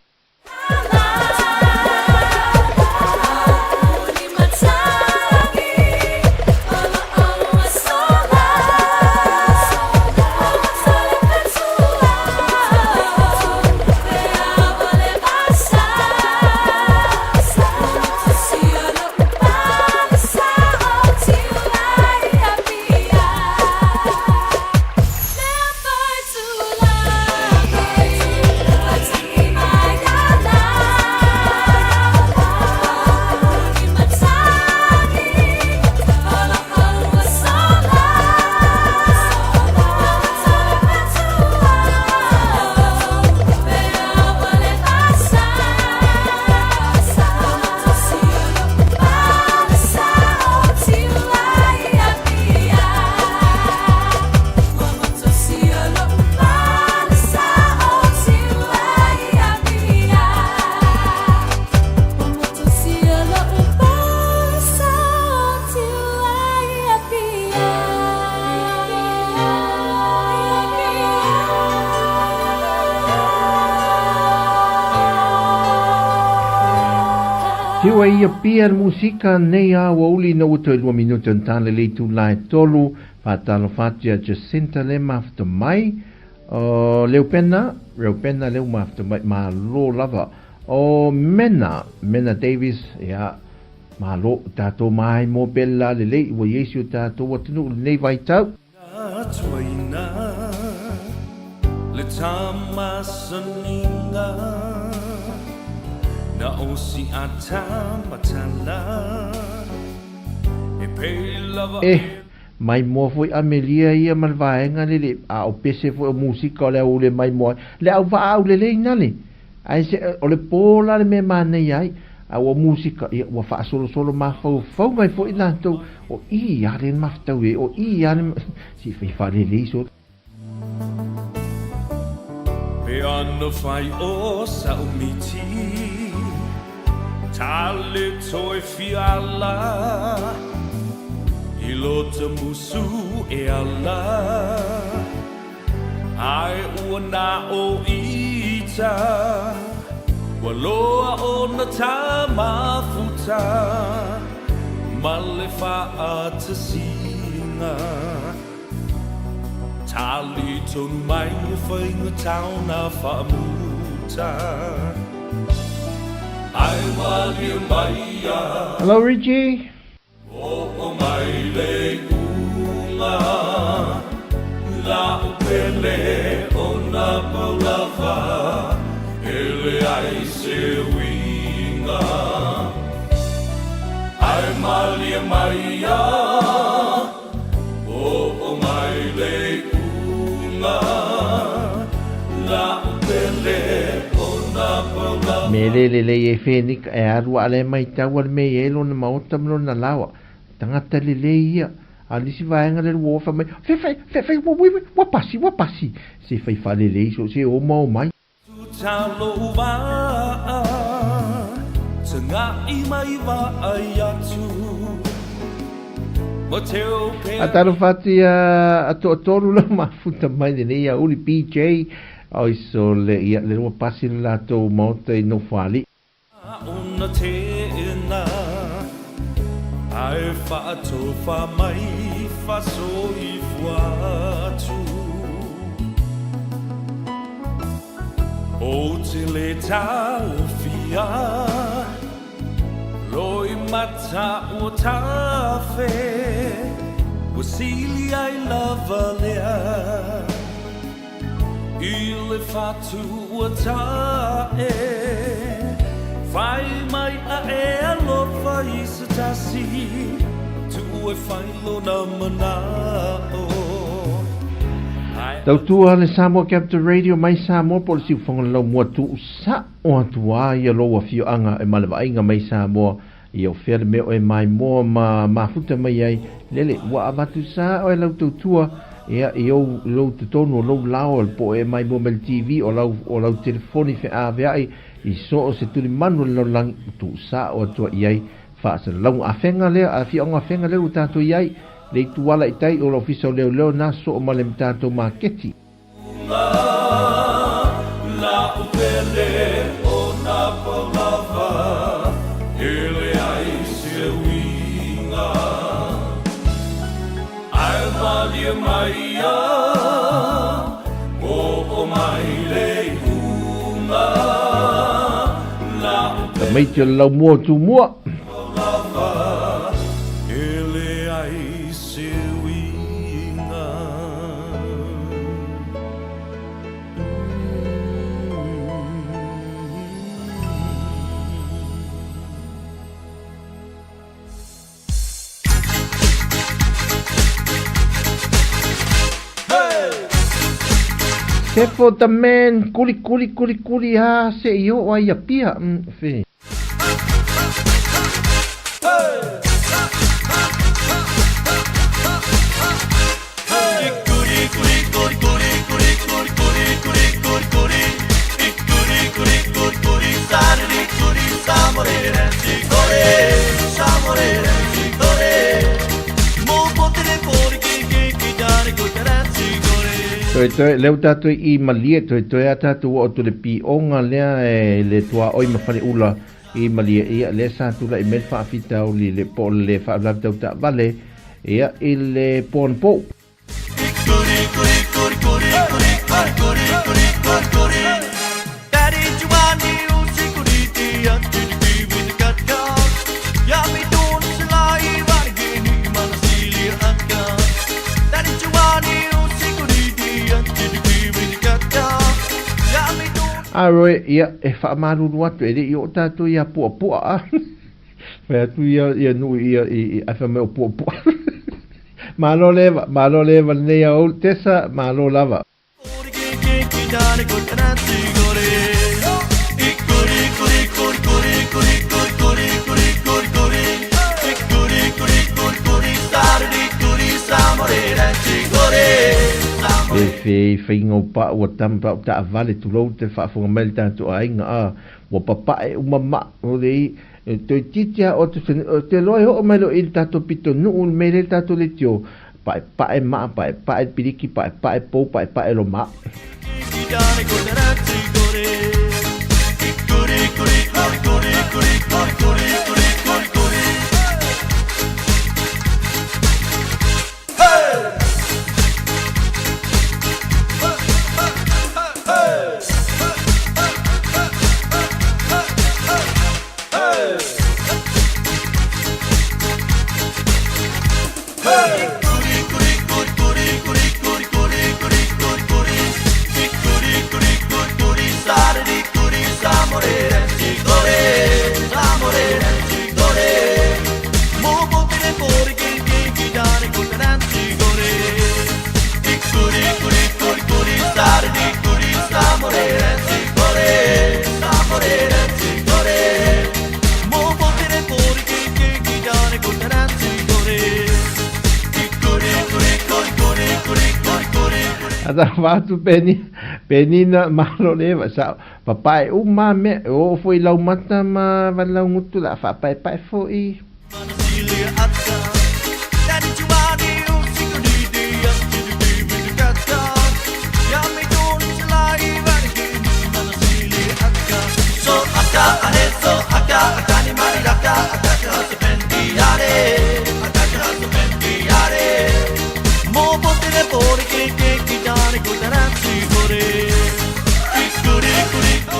Tiu ai ia pia le musika nei a ua uli ina ua toe lua minute o na tala le itula e tolu faatalofa atu ia Jacinta le mafuta mai o Leupena Reupena leu mafuta mai malo lava o Mena Mena Davis ia malo tatou mai mo bella lelei ua iai si o tatou atunuu lenei vaitau. E maimoa foi Amelia ia ma le vaega lele, a o pese foi o musika o le aoule maimoa ai. Le au vaa aulelei nale, ae se o le po la le mea manaia ai, a ua musika, ia ua faasolosolo mafaufauga ai foi latou, o i a le mafutau e, o i a le, se i fai faalelei so. Pe ana fai o sa'u miti Ta le toe fiala I lota musu e ala Ae ua na o i ita Ua loa ona tā mafuta Ma le faatasiga Tali tonu mai e faigata ona faamuta Ae malie mai ia Hello Richie. Oo mai le iuga La'u pele ona pau lava E leai se uiga Ae malie mai ia Oo mai le iuga La'u pele ona pau lava. Me le lelei e Fenika e alu a le maitau a le mea i ai lona maota ma lona laoa. Tagata lelei ia. A o le isi vaega lea ua ofa mai, Fe fai, fe fai, ua, ua, ua pasi, ua pasi. Se fai faalelei so se o ma o mai. Talo vaa, taga'i mai vaai atu, ma teu A talofa atu ia a toatolu lau mafuta mai lenei aouli BJ oi so le ia le ua pasi le latou maota i Nofoalii. Ona tēnā, ae faatofa mai fasoifua atu. Ou te le taofia, loi mata ua tafe, ua sili ai lava lea. I le fatu ua tae, fai mai a e alofa i se tasi, tuu e fai lona manao. Ae Tautua le Samoa Capital Radio mai Samoa po o le siufofoga o le laumua tuu sao atu a ia lou afioaga e ma le vaaiga mai Samoa ia o fea le mea o e maimoa ma mafuta mai ai lele ua avatu sao e lau tautua ia i ou lou totonu o lou lao po o e maimoa mai le TV o lau o lau telefoni feaveai i so o se tulimanu o le lalolagi ua tuu sao atu ai i ai faasalalauga afega lea afioaga afega lea ua tatou i ai le itu ala i tai o le ofisa o leoleo na soo ma le tatou maketi. Tamaiti o le laumua o Tumua. Sefo the man, kuli kuli kuli kuli ha se i oo ai Apia. Fe. Toe toe, lea ua tatou i Malie, toe toe a tatou oo atu le pioga lea e le tuaoi ma Faleula i Malie, ia lea sa tulai mai le faafitauli le po o le faalavelave tau taavale, ia i le po anapo. A Roy, ia, e faamalulu atu, e le i oo tatou ia Puapua, a. Fai atu ia, ia nuu ia, i, i, ae fai mai o Puapua. Malo le eva, malo le eva lenei ao, Tessa, malo lava. E fe faiga o pa'u ua tama pa'u taavale tulou te faafofoga mai le tatou aiga a ua papae uma ma o le i e toeitiiti a o te te loa e oo mai loa i le tatou pitonuu le mea lea le tatou leitio paepae maa paepae piliki paepae pou paepae lo maa. Faatalofa atu Peni, Penina malo le sa papae uma mea e oo foi i laumata ma valaugutu la faapaepae foi.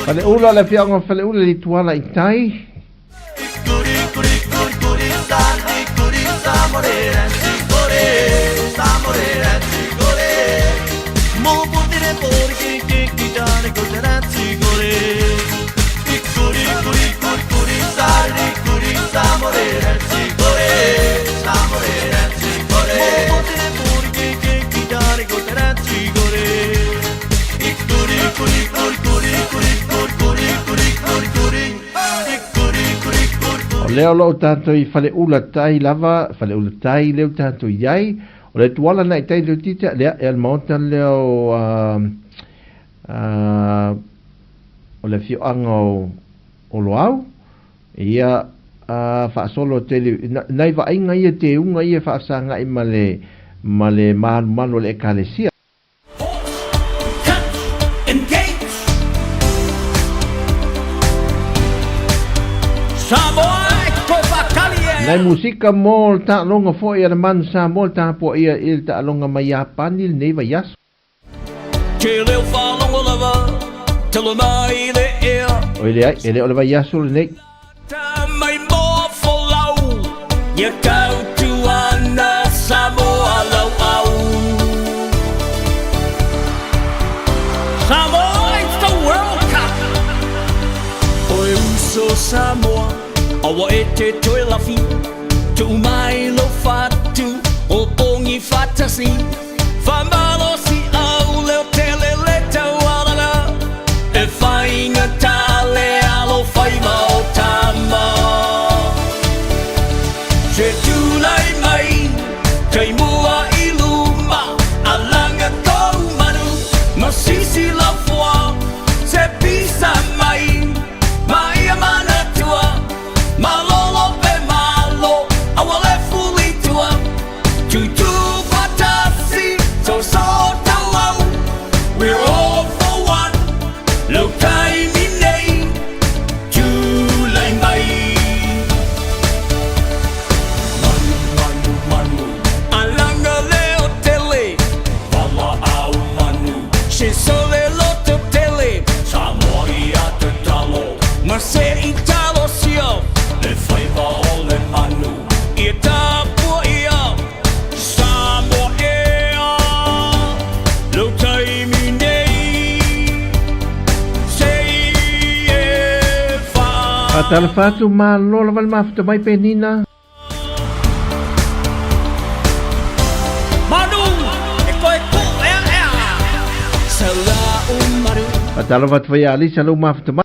Faleula le afioaga o Faleula i le Ituala i tai. O lea o loo tatou i Faleula tai lava, Faleula tai lea ua tatou i ai. O le tuala na i tai leo tita, lea e le maota lea o o le afioaga o Oloau. Ia faasolo tele nai vaaiga ia teuga ia faafesagai ma le ma le malumalu o le Ekalesia. Nai musika mo le taaloga foi a le Manu Samoa le tapuaia i le taaloga mai Iapani i lenei vaiaso. Oi leai, e le o le vaiaso lenei. Faatalofa atu malo lava le mafuta mai Penina. Faatalofa atu foi ia Alisa lou mafuta mai.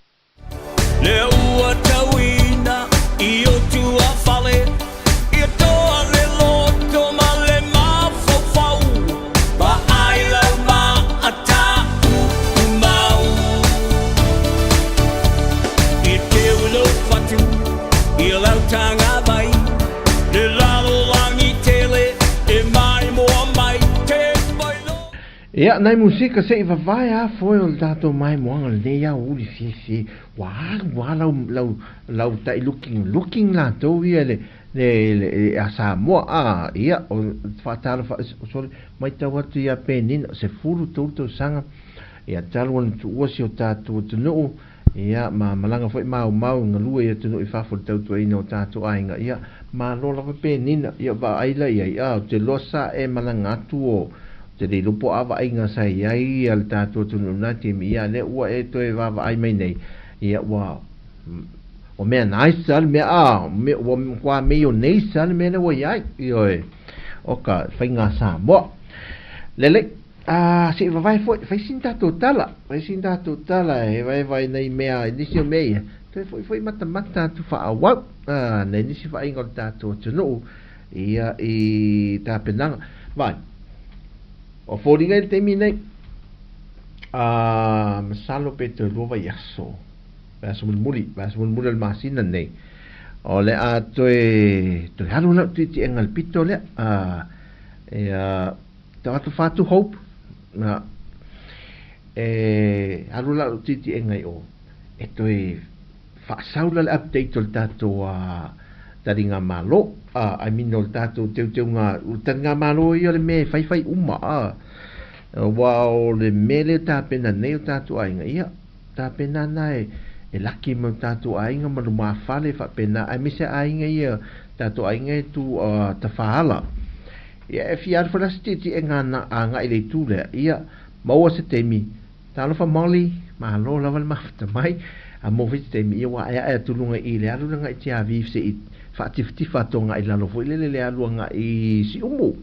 Ia, nai musika se i vavae a foe o le tatou maimoaga lenei aoauli fiafia ua alu a lau lau lau tai looking looking latou ia le le le a Samoa a ia o faatalofa sole matau atu ia Penina 13 tausaga ia talu ona tuua si o tatou atunuu ia ma malaga foi maumau galue i atunuu i fafo i le tautuaina o tatou aiga ia malo lava Penina ia vaai la i ai a ou te iloa sa e malaga atu o te le iloa po o a vaaiga sa i ai le tatou atunuu i lena taimi ia lea ua e toe vaavaai mai nei ia ua o mea nice lava le mea a ua matua mayonnaise lava le mea lea ua i ai ioe o ka faiga Samoa lelei a se i vavae foi fai sina tatou tala fai sina tatou tala e vaevae nai mea nisi o mea ia toe foi foi matamata atu faaauau a nai nisi vaaiga o le tatou atunuu ia i tapenaga. Vai, o foliga i le taimi nei, a masalo pe toe lua vaiaso, vaiaso mulimuli, vaiaso mulimuli o le masina nei, o le a toe, toe alu lau tietiega i le pito lea, a, ia, tagata fatu hope, na, e alu lau tietiega i o, e toe faasau la le update o le tatou taliga malo I mean o le tatou teuteuga o le taliga malo ia o le mea e faifai uma aua o le mea lea e tapena nei o tatou aiga ia tapena ana e e laki mai o tatou aiga ma lumafale faapena aemaise aiga ia tatou aiga e tu tafaala ia e fia alu foi la se tietiega agai i le itu lea ia maua se taimi Talofa Molly, malo lava le mafuta mai, a mo foi se taimi ia ua aeae atu luga i le alu lea i Tiavi se i faatifatifa atu agai i lalo foi lele le alu agai i Siumu.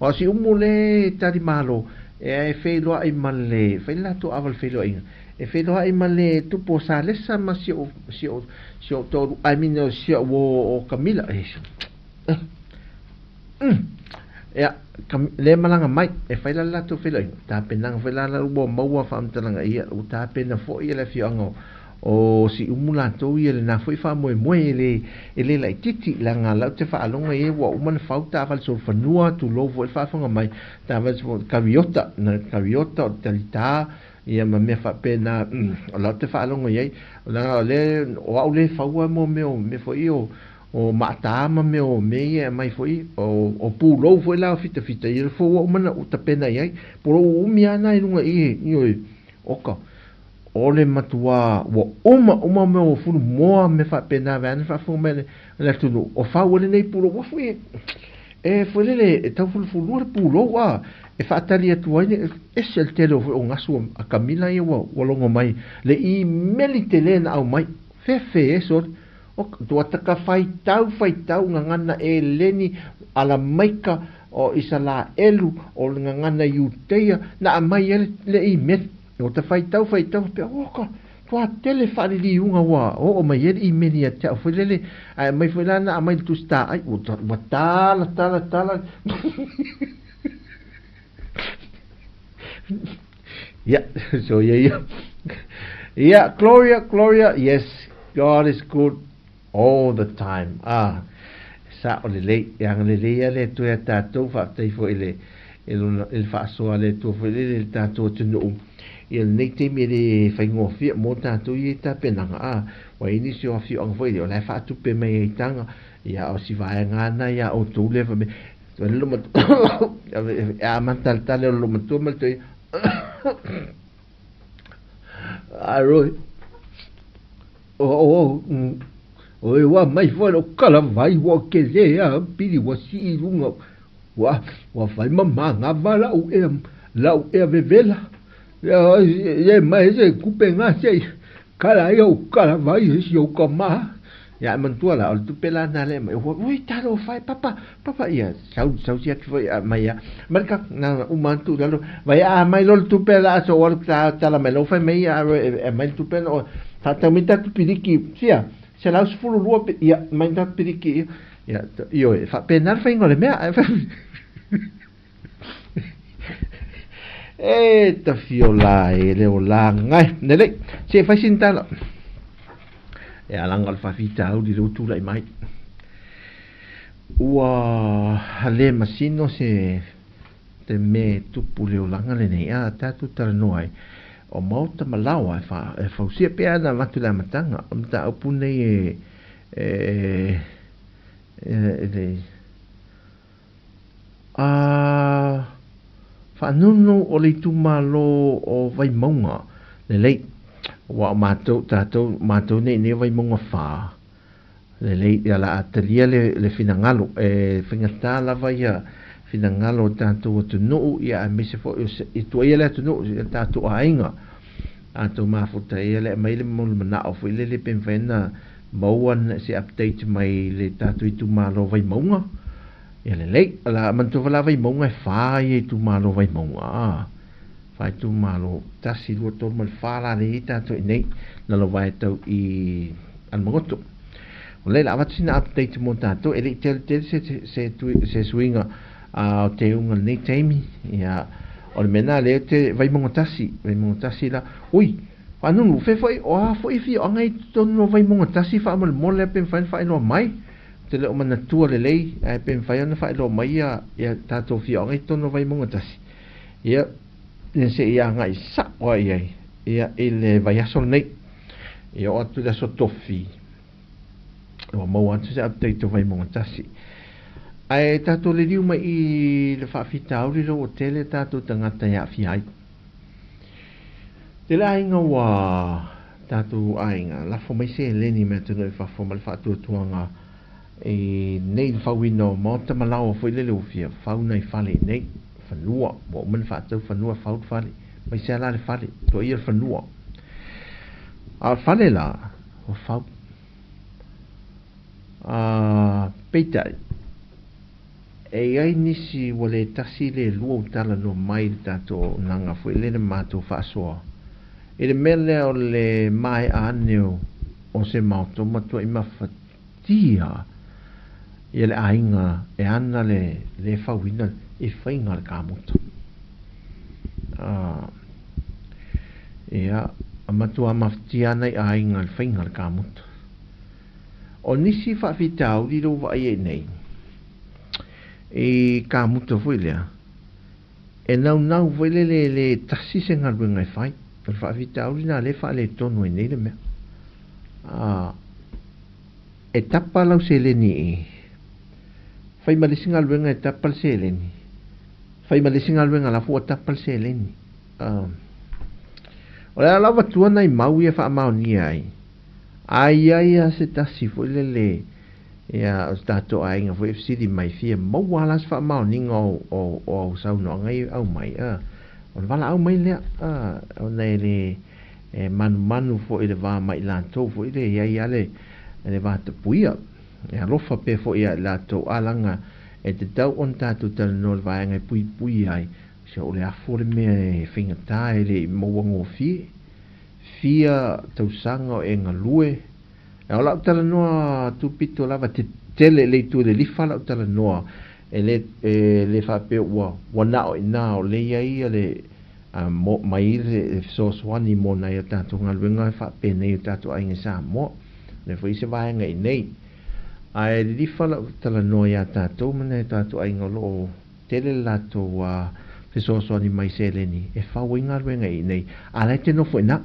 Aua o Siumu le tali malo e feiloai ma le, fai le latou ava le feiloaiga, e feiloai ma le tupu o Salesa ma si ou, si ou, si ou toalua, I mean si au uo o Kamila. Ia, lea malaga mai, e fai la le latou feiloaiga, tapenaga foi la la ua maua faamatalaga ia, ua tapena foi le afioaga o, o Siumu latou ia lena foi faamoemoe e le, e le laitiiti, leaga la ou te faalogo i ai ua uma ona fau taavale solofanua, tulou foi le faafofoga mai, taavale solofanua, kariota, na kariota o le talita, ia ma mea faapena, o la ou te faalogo i ai, leaga o lea, o au lea e faua mo mea o mea foi ia o, O maata ma mea o mea ia e aumai foi, o pulou foi la o fitafita ia foi ua uma ona ou tapena i ai. Pulou uumi lava na i luga i i, ioe, oka, o le matuā ua uma uma mea o fulu moa ma mea faapena vaeane faafofoga mai le atunuu, o fau ai lenei pulou. Ua foi e foi lele e tau fulufulua le pulou a e faatali atu ai le ese le tele o gasu a Kamila ia ua logo mai le imeli tele na aumai fefe e sole. O tua taka faitau faitau gagana Eleni Alamaika o Isalaelu o le gagana Iuteia na aumai ai le email. O ta faitau faitau faapea, o ka tua tele faaliliuga ua oo mai ai le email ia te au foi lele, ae aumai foi la na aumai le tusi taai, ua tala tala tala. Yeah, so yeah, yeah. Yeah, Gloria, Gloria, yes, God is good all the time. Ah, sa o lelei, e agalelei lava le Atua ia tatou, faafetai foi i le, i lona, i le faasoa a le Atua foi lele i le tatou atunuu. Ia lenei taimi e le faigofie mo tatou ia i tapenaga, ah, ua i ai nisi o afioaga foi lea o la e faatupe mai ai taga, ia o si vaega lava lena ia outou lea fai mai, E amata le tale o le loomatua ma le toeaina. Aroi. O o o e ua mai foi lo kala vai ua ke le a pili ua si i lunga ua ua fai ma manga va lau e lau e vevela ia e mai se kupe nga se Kala ia u kala vai e si ou ka ma. Ia e manatua la, o le tupe la na le mai, ua, ui talofa e papa, papa, ia, sau, sau si atu foi a mai a, mai le ka, na uma atu lalo, vai a mai lo le tupe la aso o alu ta tala mai lau fai mai ia aro e, e mai le tupe na o, whaatau mai tatu piliki, sia, 112 pe, ia, mai tatu piliki, ia, ia, ioe, whaapena le whainga o le mea, E tawhio la e leo la ngai. Nelei, se e fai sin tala. E alanga o le faafitauli le ua tulai mai. Ua le masino se te mea e tupu le olaga lenei a tatou talanoa ai o maota ma laoa e, fa, e fausia pea ana avatu le amataga o mataupu nei e, e, e, e le a faanunu o le itumalo o Vaimauga lelei ua o matou tatou matou nei nei Vaimauga 4 lelei ia la a talia le finagalo e faigata lava ia finagalo o tatou atunuu ia aemaise foi o i tuaia le atunuu i tatou aiga tatou mafuta ia le aumai le manao foi lele pe mafai ona maua se update mai le tatou itumalo Vaimauga ia lelei la manatua la Vaimauga e 4 ia itumalo Vaimauga a fa itumalo 1 2 3 ma le 4 la le tatou i nei lalovae tau i Alamagoto. O le la avatu sina update mo tatou e le i tele tele se suiga o te uga lenei taimi ia o le mea lena lea te Vaimauga 1 Vaimauga 1 la ui faanunu fe foi o a foi afioaga i totonu o Vaimauga 1 faamolemole pe mafai ona faailoa mai te le o manatua lelei ae pe mafai ona faailoa mai ia ia tatou afioaga i totonu o Vaimauga 1 ia se i agai sao ai ai ia i le vaiaso lenei ia oo atu i le aso Tofi ua maua atu se update o Vaimauga 1 ae tatou liliu mai i le faafitauli lea ua tele tatou tagata e aafia ai tele aiga ua tatou aiga lafo mai seleni mai atunuu i fafo ma le faatuatuaga i nei le fauina o maota ma laoa foi lele ua fia fau nai fale i nei fanua ua uma ona faatau fanua fau le fale mai se ala le fale tuaia le fanua a o le fale la ua fau a peitai e i ai nisi ua le tasi le lua o talanoa mai le tatou auaunaga foi lele matou faasoa i le mea lea o le maea ane o se maota ua matuai mafatia ia le aiga e ana le fauina i faiga le kamuta. Ia, matua mafatia ana i aiga le faiga le kamuta. O nisi faafitauli lea ua vaaia i nei, i kamuta foi lea, e naunau foi lele le tasi se galuega e fai. O le faafitauli lena lea e faaletonu ai nei le mea. E tapa lau seleni i fai ma le isi galuega e tapa le seleni. Fai ma le isi galuega la ua tapa le seleni. O le a lava tua nai mau ia faamaonia ai. Ai ai a se tasi foi lele ia o tatou aiga foi e fesili mai fia maua la se faamaoniga o au saunoaga ia aumai o le valaau mai lea ona e le e manumanu foi le va mai latou foi le iai a le vatapuia e alofa pea foi ia i latou alaga e tatau ona tatou talanoa le vaega e puipui ai se o le afu o le mea e faigata e le i maua gofie fia tausaga o e galue e o lau talanoa tupito lava tetele le itu i le lifa lau talanoa e le faapea ua nao i ina o le iai ia le mai le fesoasoani mo nai o tatou galuega e faapenei o tatou aiga i Samoa le foi se vaega i nei ae lilifa lau talanoa iā tatou ma nai o tatou aiga o loo tele le latou fesoasoani mai seleni e fau ai galuega i nei a la e te nofo i ina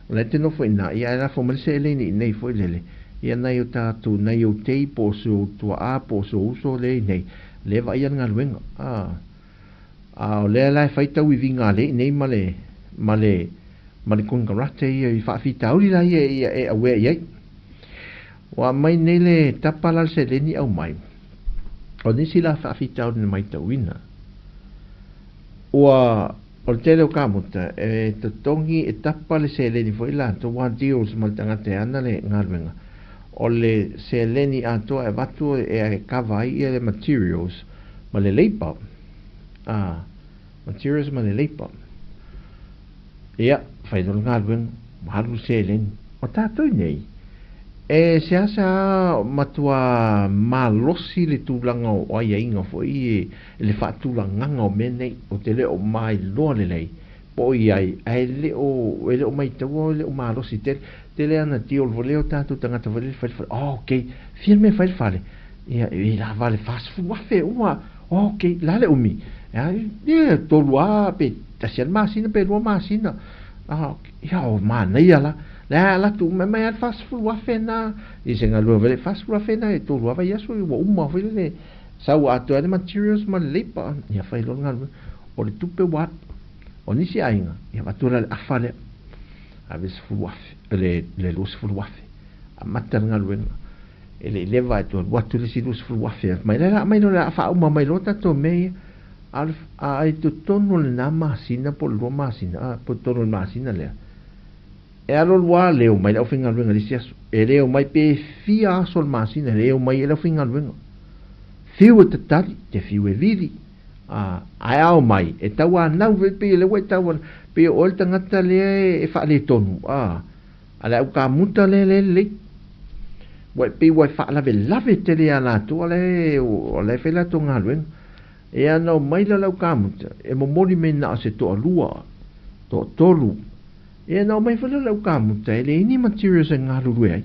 o la e te nofo i ina ia ae lafo mai le seleni i nei foi lele ia nai o tatou nai ou tei po o se ou tuaa po o se uso lea i nei lea vaaia le galuega a o lea la e fai tauiviga a le i nei ma le konekarate ia i faafitauli la ia ia e awea i ai ua aumai nei le tapa la le seleni aumai o nisi la faafitauli na matauina ua o le tele o kamuta e totogi e tapa le seleni foi latou ua deals ma le tagata e ana le galuega o le seleni atoa e avatu e kava ai ia le materials ma le labour materials ma le labour ia fai loa le galuega ua alu le seleni o tatou nei e seasea matua malosi le tulaga o aiaiga foi e le faatulagaga o mea nei o te le o mailoa lelei po o i ai ae le o maitaua e le o malosi tele tele ana deal foi lea o tatou tagata foi lele fai le fale okay fia le mea fai le fale ia e lava le 40,000 uma okay la le umi E tolu lava pe tasi lava le masina pe lua masina. Ia o manaia la. Le a alu atu uma mai lava le $40,000 lena i se galuega foi lea, $40,000 lena e tolu lava vaiaso ua uma foi lele sau atoa ai le materials ma le labour. Ia fai loa le galuega. O le tupe ua alu. O nisi aiga, ia avatu la le afa lea, ave le $10,000, le $20,000, amata le galuega. E le i leva e toe alu atu le isi $20,000 mai la aumai loa o le a faauma mai loa tatou mea ia. A i totonu o lena masina po o le lua masina, a po o totonu o le masina lea, e alu alu lava le omai le aufaigaluega i le isi aso. E le omai pe fia aso o le masina, e le omai ai le aufaigaluega. Fiu e tatali, te fiu e vili, a ae a omai, e tauanau foi pei o lea ua e tau, pei o oe le tagata lea e faaletonu, a a le aukamuta lea lea lelei. Ua e pei ua e faalavelave tele ia latou, a o la e fai latou galuega. E ana omai la le aukamuta, e momoli mai na o se toalua, toatolu. E ana omai foi la le aukamuta, e leai ni materials e galulue ai.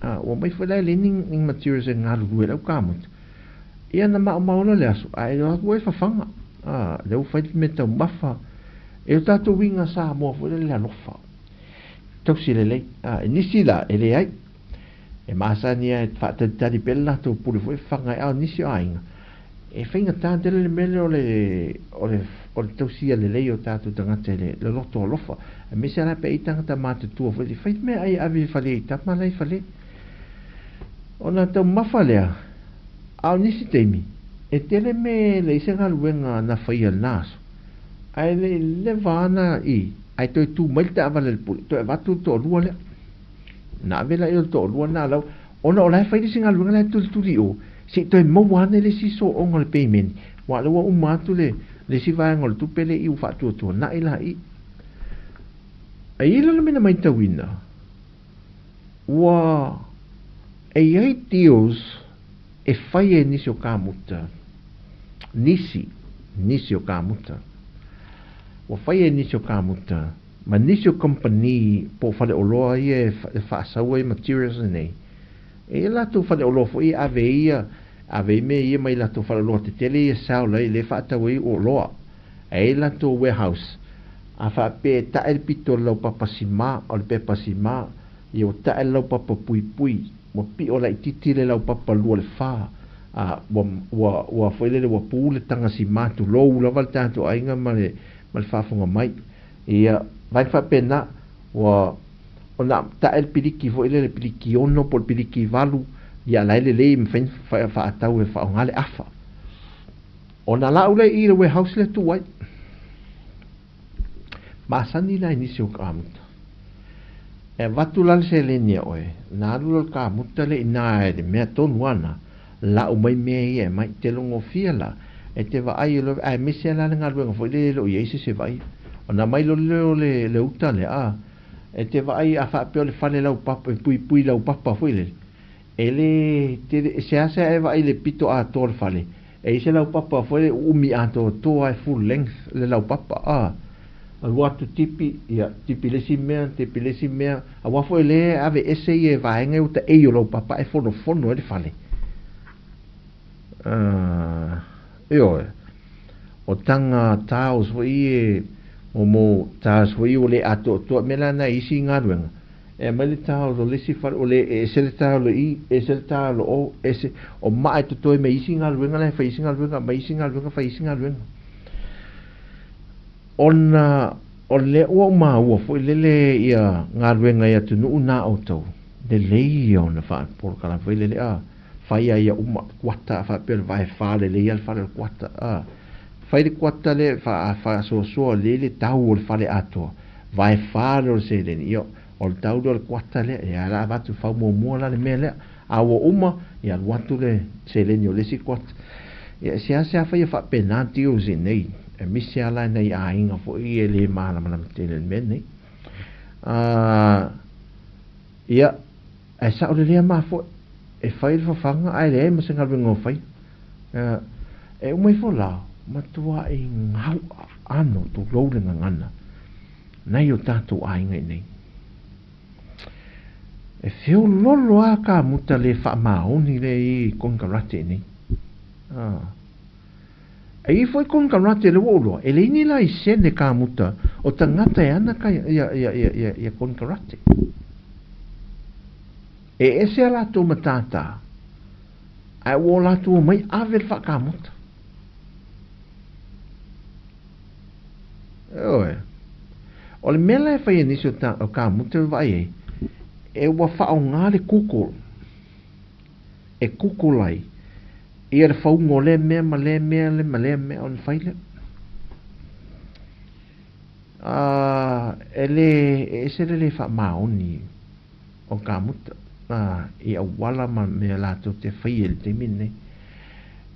A, ua omai foi la e leai ni materials e galulue ai le aukamuta. Ia na maumau loa le aso, ae o atu ai fafaga. A, lea ua fai le mea taumafa. E o tatou uiga Samoa foi lea le alofa. Tausi lelei. A, e nisi la, e leai. E masani lava e faatalitali pea le latou pule foi fafaga ai, a o nisi o aiga, e faigata tele le mea lea o le, o le, o le tausia lelei o tatou tagata i le, le loto alofa. Aemaise lava pe ai tagata matutua foi, fai le mea ai e ave i fale i tama la i fale. Ona taumafa lea, a o nisi taimi, e tele mea e leai se galuega na faia i lena aso, ae le i leva ana i, ae toe tu mai le taavale a le pule, toe avatu le toalua lea. Na ave laia o le toalua lena lau, ona o la e fai le isi galuega la e tulituli i o, se i toe maua ane le isi sooga o le payment, aua o lea ua uma atu le, le isi vaega o le tupe lea i ua faatuatuanai la i. Ae i ai la le mea na matauina, ua e i ai deals e fai e nisi o kamuta, nisi, nisi o kamuta, ua fai e nisi o kamuta, ma nisi o kamupani po o faleoloa ia e faasau ai materials nei, e i ai latou faleoloa foi e ave ai ia, ave ai mea ia mai latou faleoloa tetele ia sell ai lea e faatau ai oloa. E i ai latou warehouse, a faapea e tae le pito o le laupapa sima, o le pepa sima, ia ua tae le laupapa puipui, ua pio laitiiti le laupapa lua le fa, a ua, ua, ua foi lele ua pu le taga sima, tulou lava le tatou aiga ma le, ma le faafofoga mai. Ia, vaai faapena, ua, ona tae le piliki foi lele, piliki ono po o le piliki valu, ia la e lelei e mafai ona faatau e faaaoga le afa. Ona lau lea i le warehouse lea tuu ai. Masani la i nisi o kamuta. E avatu la le seleni a oe, na alu la le kamuta lea i ina i le mea tonu ana, lau mai mea ia e mai, te logofia la, e te vaai e loa, aemaise la le galuega foi lea e le o i ai se isi e vaaia. Ona aumai loa lea o le, le uta lea, a, e te vaai a faapea o le fale laupapa, e puipui laupapa foi lele, e le tele, e seasea e vaai i le pito atoa o le fale, E i se laupapa foi le uumi atoatoa e full length le laupapa a alu atu tipi ia tipi le isi mea tipi le isi mea aua foi le ave ese ia e vaega e uta ei o laupapa e fonofono ai le fale. Ioe, o taga tiles foi e mo tiles foi ua le atoatoa mea la na isi galuega. E aumai le tile o le isi fale, o le e ese le tile i, ese le tile o, ese, o maa e totoe mai isi galuega la e fai isi galuega, aumai isi galuega, fai isi galuega. Ona o lea ua ou maua foi lele ia galuega i atunuu na outou, lelei ia ona faapolokalame foi lele, a, fai a ia uma, kuata, faapea o le vae fa lelei a le fale o le kuata, a, fai le kuata lea faasoasoa lelei le tau o le fale atoa, vae fa lea o le seleni, ia, O le tau lea o le kuata lea, ia la avatu fau muamua la le mea lea. A ua uma, ia alu atu le seleni o le isi kuata. Ia e seasea faia faapena deals i nei, e misi lava la i nai aiga foi e le malamalama tele i le mea lenei. Ia, ae sao lelei a mafoe, e fai le fafaga ae leai ma se galuega o faia. E uma ifo la, matuai gau'a ano tulou le gagana. Nai o tatou aiga i nei. E feololo a ka muta le faamaoni le i konekarate i nei. Ah. E i ai foi konekarate le ua ou iloa, e leai ni laisene kamuta o tagata e ana ka ia ia ia ia ia konekarate. E ese a latou matātā, ae ua o latou omai ave le faakamuta. Ioe. O le mea la e fai e nisi o, ta, o kamuta e vaai ai, e ua faaaoga le Google e Google ai ia le fauga o lea mea ma lea mea ma lea mea ona fai lea. E le e ese le le faamaoni o kamuta i auala ma mea latou te faia i le taimi lenei.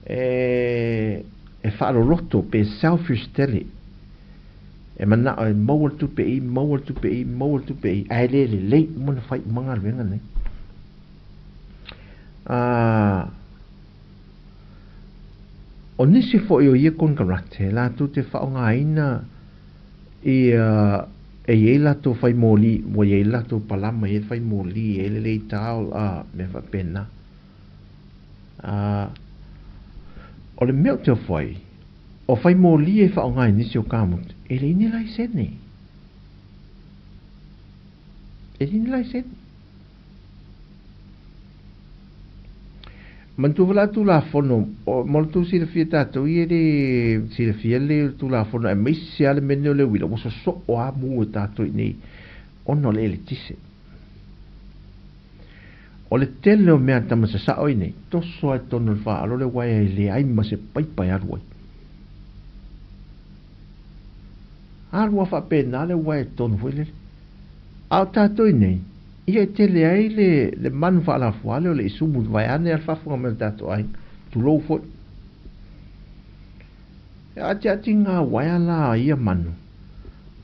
E, e faaloloto pe selfish tele. E manao e maua le tupe i, maua le tupe i, maua le tupe i, ae le lelei uma ona fai uma galuega nei. O nisi foi o ia konekarate, latou te faaaogaina ia e i ai latou fai moli, ua i ai latou palama, e i ai le fai moli, e i ai le lei tile, a mea faapena. O le mea ou te ofo ai, o fai moli e faaaoga e nisi o kamuta, e leai ni laisene. E leai ni laisene. Manatua foi la Tulafono, mo le tou silafia tatou ia e le silafia le Tulafono aemaise lava le mea lenei o le uila, ua sosoo lava mu e tatou i inei ona o le eletise. O le tele o mea a tama sasao i inei, toso lava i totonu o le faaalo le uaea e leai ma se paipa e alu ai. Alu lava faapena le uaea i totonu foi lele. A o tatou i nei, ia e tele ai le, le manu faalafuale o le isumu vaeane a le faafofoga mai o tatou aiga, tulou foi. E atiati ngā waea la a ia manu,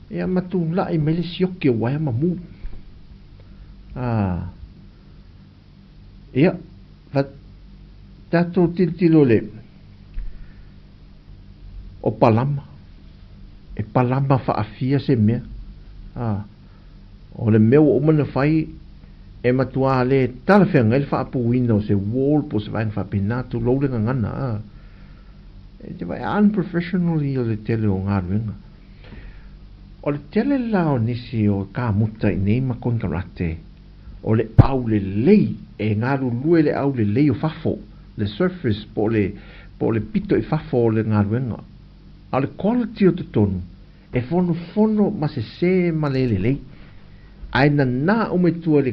ia ma tula'i mai le sioki o waea ma mu. A, ia, fa, tatou tilotilo le, o palama, e palama faafia se mea. A, o le mea ua uma ona fai, e matuā le talafeagai le faapuina o se wall po o se vaega faapena, tulou le gagana, a. E te vaai, unprofessional ia o le tele o galuega. O le tele la o nisi o kamuta i nei ma konekarate, o le aulelei, e galulue le aulelei o fafo, le surface po o le, po o le pito i fafo o le galuega. A o le quality o totonu, e fonofono ma sesē ma le lelei. Ae nanā uma i tua i le,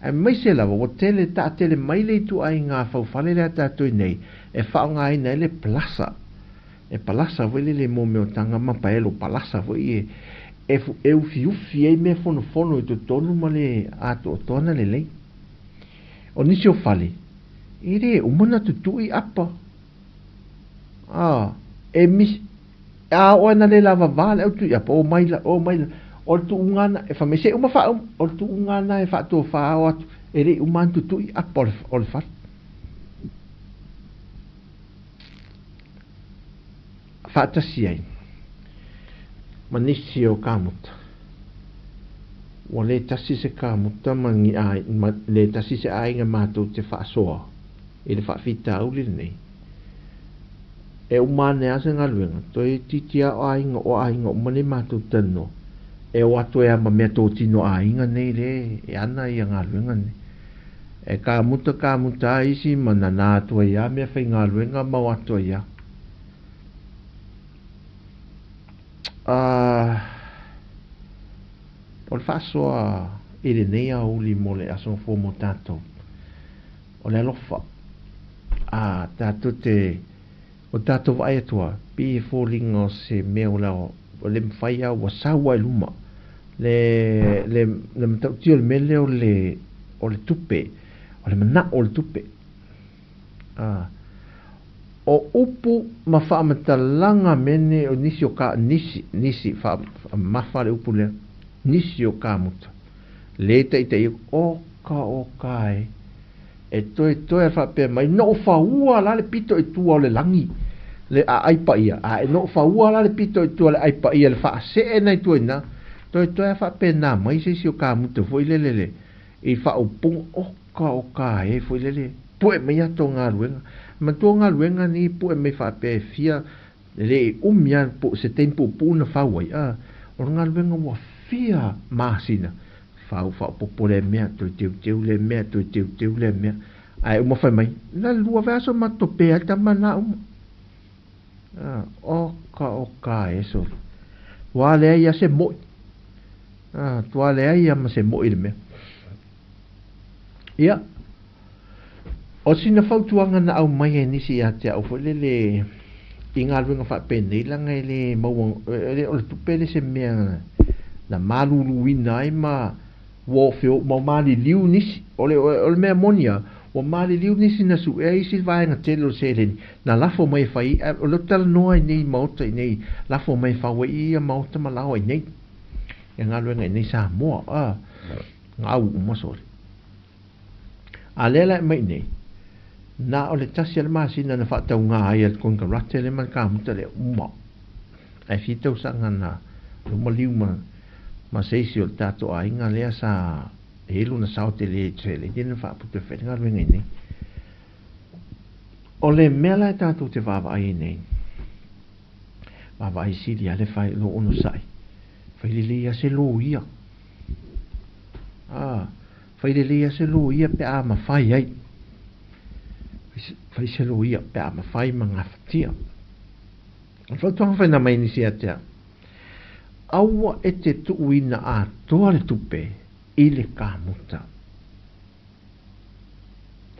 aemaise lava ua tele, taatele mai le ituaiga faufale lea tatou i nei, e faaaogaina ai le palasa. E palasa foi lele mo mea o taga ma paelo palasa foi e, e, e ufiufi ai mea fonofono i totonu ma le atoatoa na lelei. O nisi o fale, e le uma na tutui apa. A, e mis, a oo ina le lavavā le au tuiapa, o mai la, o mai la, o le tuuga na, e fai mai, se uma faauma, o le tuuga na e faatofā o atu, e le i uma ona tutui apa o le, o le fale. Faatasi ai ma nisi o kamuta. Ua le tasi se kamuta ma ni ai, ma le tasi se aiga matou te faasoa i le faafitauli lenei. E uma ane lava se galuega, toe itiiti lava o aiga, o aiga uma nei matou talanoa, e o atu ai lava ma meatotino a aiga nei le e ana ia galuega nei. E kamuta kamuta lava isi ma nanā atu ai lava meafaigaluega ma o atu ai lava. O le faasoa i lenei aoauli mo le Aso Gafua mo tatou, o le alofa. A tatou te, o tatou vaai atu lava, pei e foliga o se mea o le mafai lava ua sau lava i luma le, le, le matautia o le mea lea o le, o le tupe, o le manao o le tupe. O upu ma faamatalaga mea nei o nisi o ka, nisi, nisi, faamamafa le upu lea, nisi o kamuta, le taitai aku, oka oka e, e toetoe a faapea mai, na ou faua la le pito i tua o le lagi, le aai paia, a e na ou faua la le pito i tua o le aai paia, le faasee na i tua i ina, toetoe a faapena mai se isi o kamuta foi lele le, i faaupuga, oka oka e foi lele, pue mai ato galuega. Manatua o galuega nei e pue mai faapea e fia E le i umi lava po o se taimi puupuu na fau ai, a o le galuega ua fia masina, fau faaopoopo lea mea, toe teuteu lea mea, toe teuteu lea mea, ae uma fai mai, na o le lua vaiaso ma topea ai le tama lena uma. A, oka oka e sole. Ua leai lava se mo'i. A, tua leai lava ma se mo'i i le mea. Ia, o sina fautuaga na aumai e nisi ia te au foi lele i galuega faapenei leaga e le maua, e le o le tupe le se mea na maluluina ai ma ua feo ma maliliu nisi. O le, o le mea moni lava, ua maliliu nisi na suea isi vaega tele o le seleni na lafo mai e fai ai, o lea ou te talanoa i nei maota i nei, lafo mai e fau ai ia maota ma laoa i nei, ia galuega i nei Samoa, a, gau uma sole. A lea la e aumai i nei, na o le tasi lava le masina na faatauga ai e le konekarate lea ma le kamuta lea, uma. Ae fia tausaga na luma liu ma, ma se isi o le tatou aiga lea sa e i ai lona sao tele i seleni na faaputu e fai le galuega i nei. O le mea la e tatou te vaavaai ai nei, vaavaai sili lava le fai lou onosai, fai lelei lava se loia. A, fai lelei lava se loia pe a mafai ai. Fai se loia pe a mafai ma gafatia. O le fautuaga foi na aumai e nisi ia te au, aua e te tuuina atoa le tupe i le kamuta.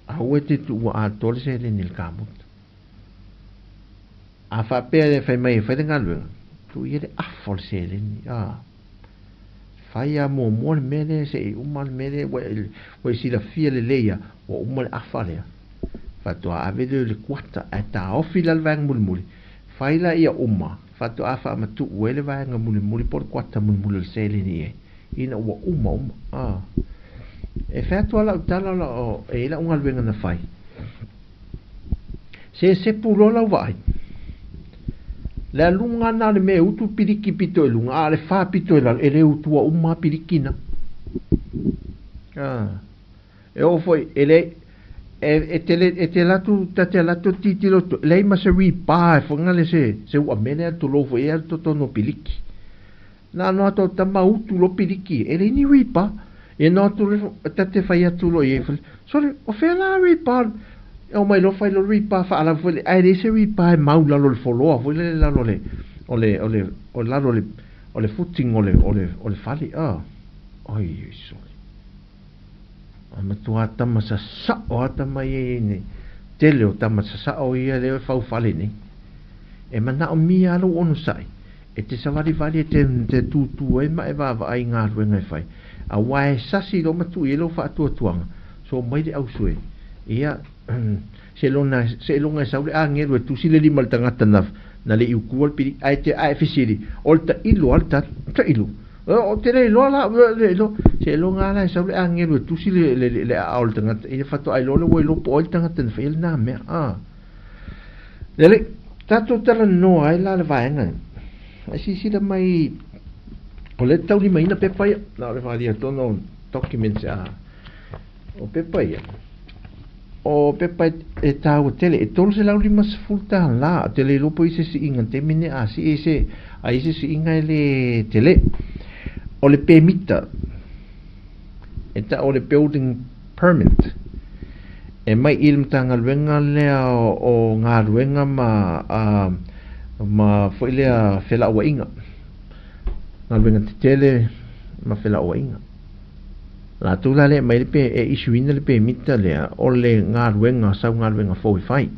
Aua e te tuua atoa le seleni i le kamuta. A faapea e fai mai e fai le galuega, tuu ia le afa o le seleni. A, fai lava muamua le mea lea se i uma le mea lea ua e silafia lelei lava ua uma le afa lea. Faatoa ave lea i le kuata ae taofi la le vaega mulimuli, fai la ia uma faatoa faamatuu ai le vaega mulimuli po o le kuata mulimuli o le seleni i ai ina ua uma uma. A, e fai atu lava lau tala o lau, e i ai lau galuega na fai. Se sepu loa lau vaai. Le aluga na o le mea e utu piliki pito i luga, a o le fa pito i lalo, e le utua uma piliki na. Ah. E oo foi, e le, e, e te, le, e te latu, ta te latu titilo tu, leai ma se ripa e whanga le se, se ua mele atu lo foi e alu totonu o piliki. Na no atu tama utu lo piliki, e le ni ripa. E no atu le, ta te whai atu lo i e sole, o whea la ripa, e o mai lo whai lo ripa wha ala foi le, ai le se ripa e mau lalo le foloa foi le lalo le, o le, o le, o lalo le, o le footing o le, o le, o le fale, ah. Oi, oi, sole. A matua tama sasao a tama ia i nei. Tele o tama sasao ia lea e fau fale nei. E manaomia lou onosai, e te savalivali e te, te tūtū ai ma e vaavaai i galuega e fai. Auā e sasi loa ma tuu i ai lou faatuatuaga, so mai le ausue, ia, seiloga, seiloga e sau le agelu e tusi le lima o le tagata na, na le i ukua le pili, ae te, ae fesili, o le tailo a le tali, tailo. O te le iloa la, le iloa, seiloga lava la e sau le agelu e tusi le, le, le, le aao o le tagata, ia faatoa iloa lea ua iloa po o ai le tagata na faia lena mea, a. Le alii, tatou talanoa ai la le vaega lea. Ae silasila mai, o lea e taulimaina pepa ia, na o le faaalia tonu o documents a, o pepa ia, o pepa e tāua tele, e $350, ou te le iloa po o i ai se siiga i le taimi lenei, a sii se, a i ai se siiga e le tele. O le pemita, e tau o le building permit, e mai i le Matagaluega lea o Galuega ma, ma foi lea felauaiga, galuega tetele ma felauaiga. Latou la lea e aumai le pe, e issue ina le pemita lea o le galuega, sau galuega fou e fai,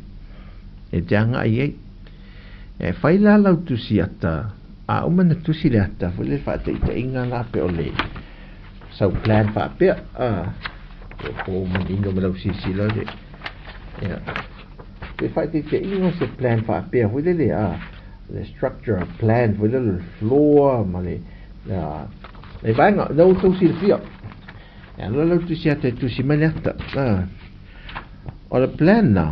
e te agai i ai. E fai la lau tusi ata, a uma na tusi le ata foi le faataitaiga la pe o le sau plan faapea, a, po o manino ma lau silasila le, ia, pe faataitaiga o se plan faapea foi lele, a, le structure plan foi lele, le floor ma le, a, le vaega, la outou silafia. E alu la lau tusi ata e tusi mai le ata, a, o le plan na,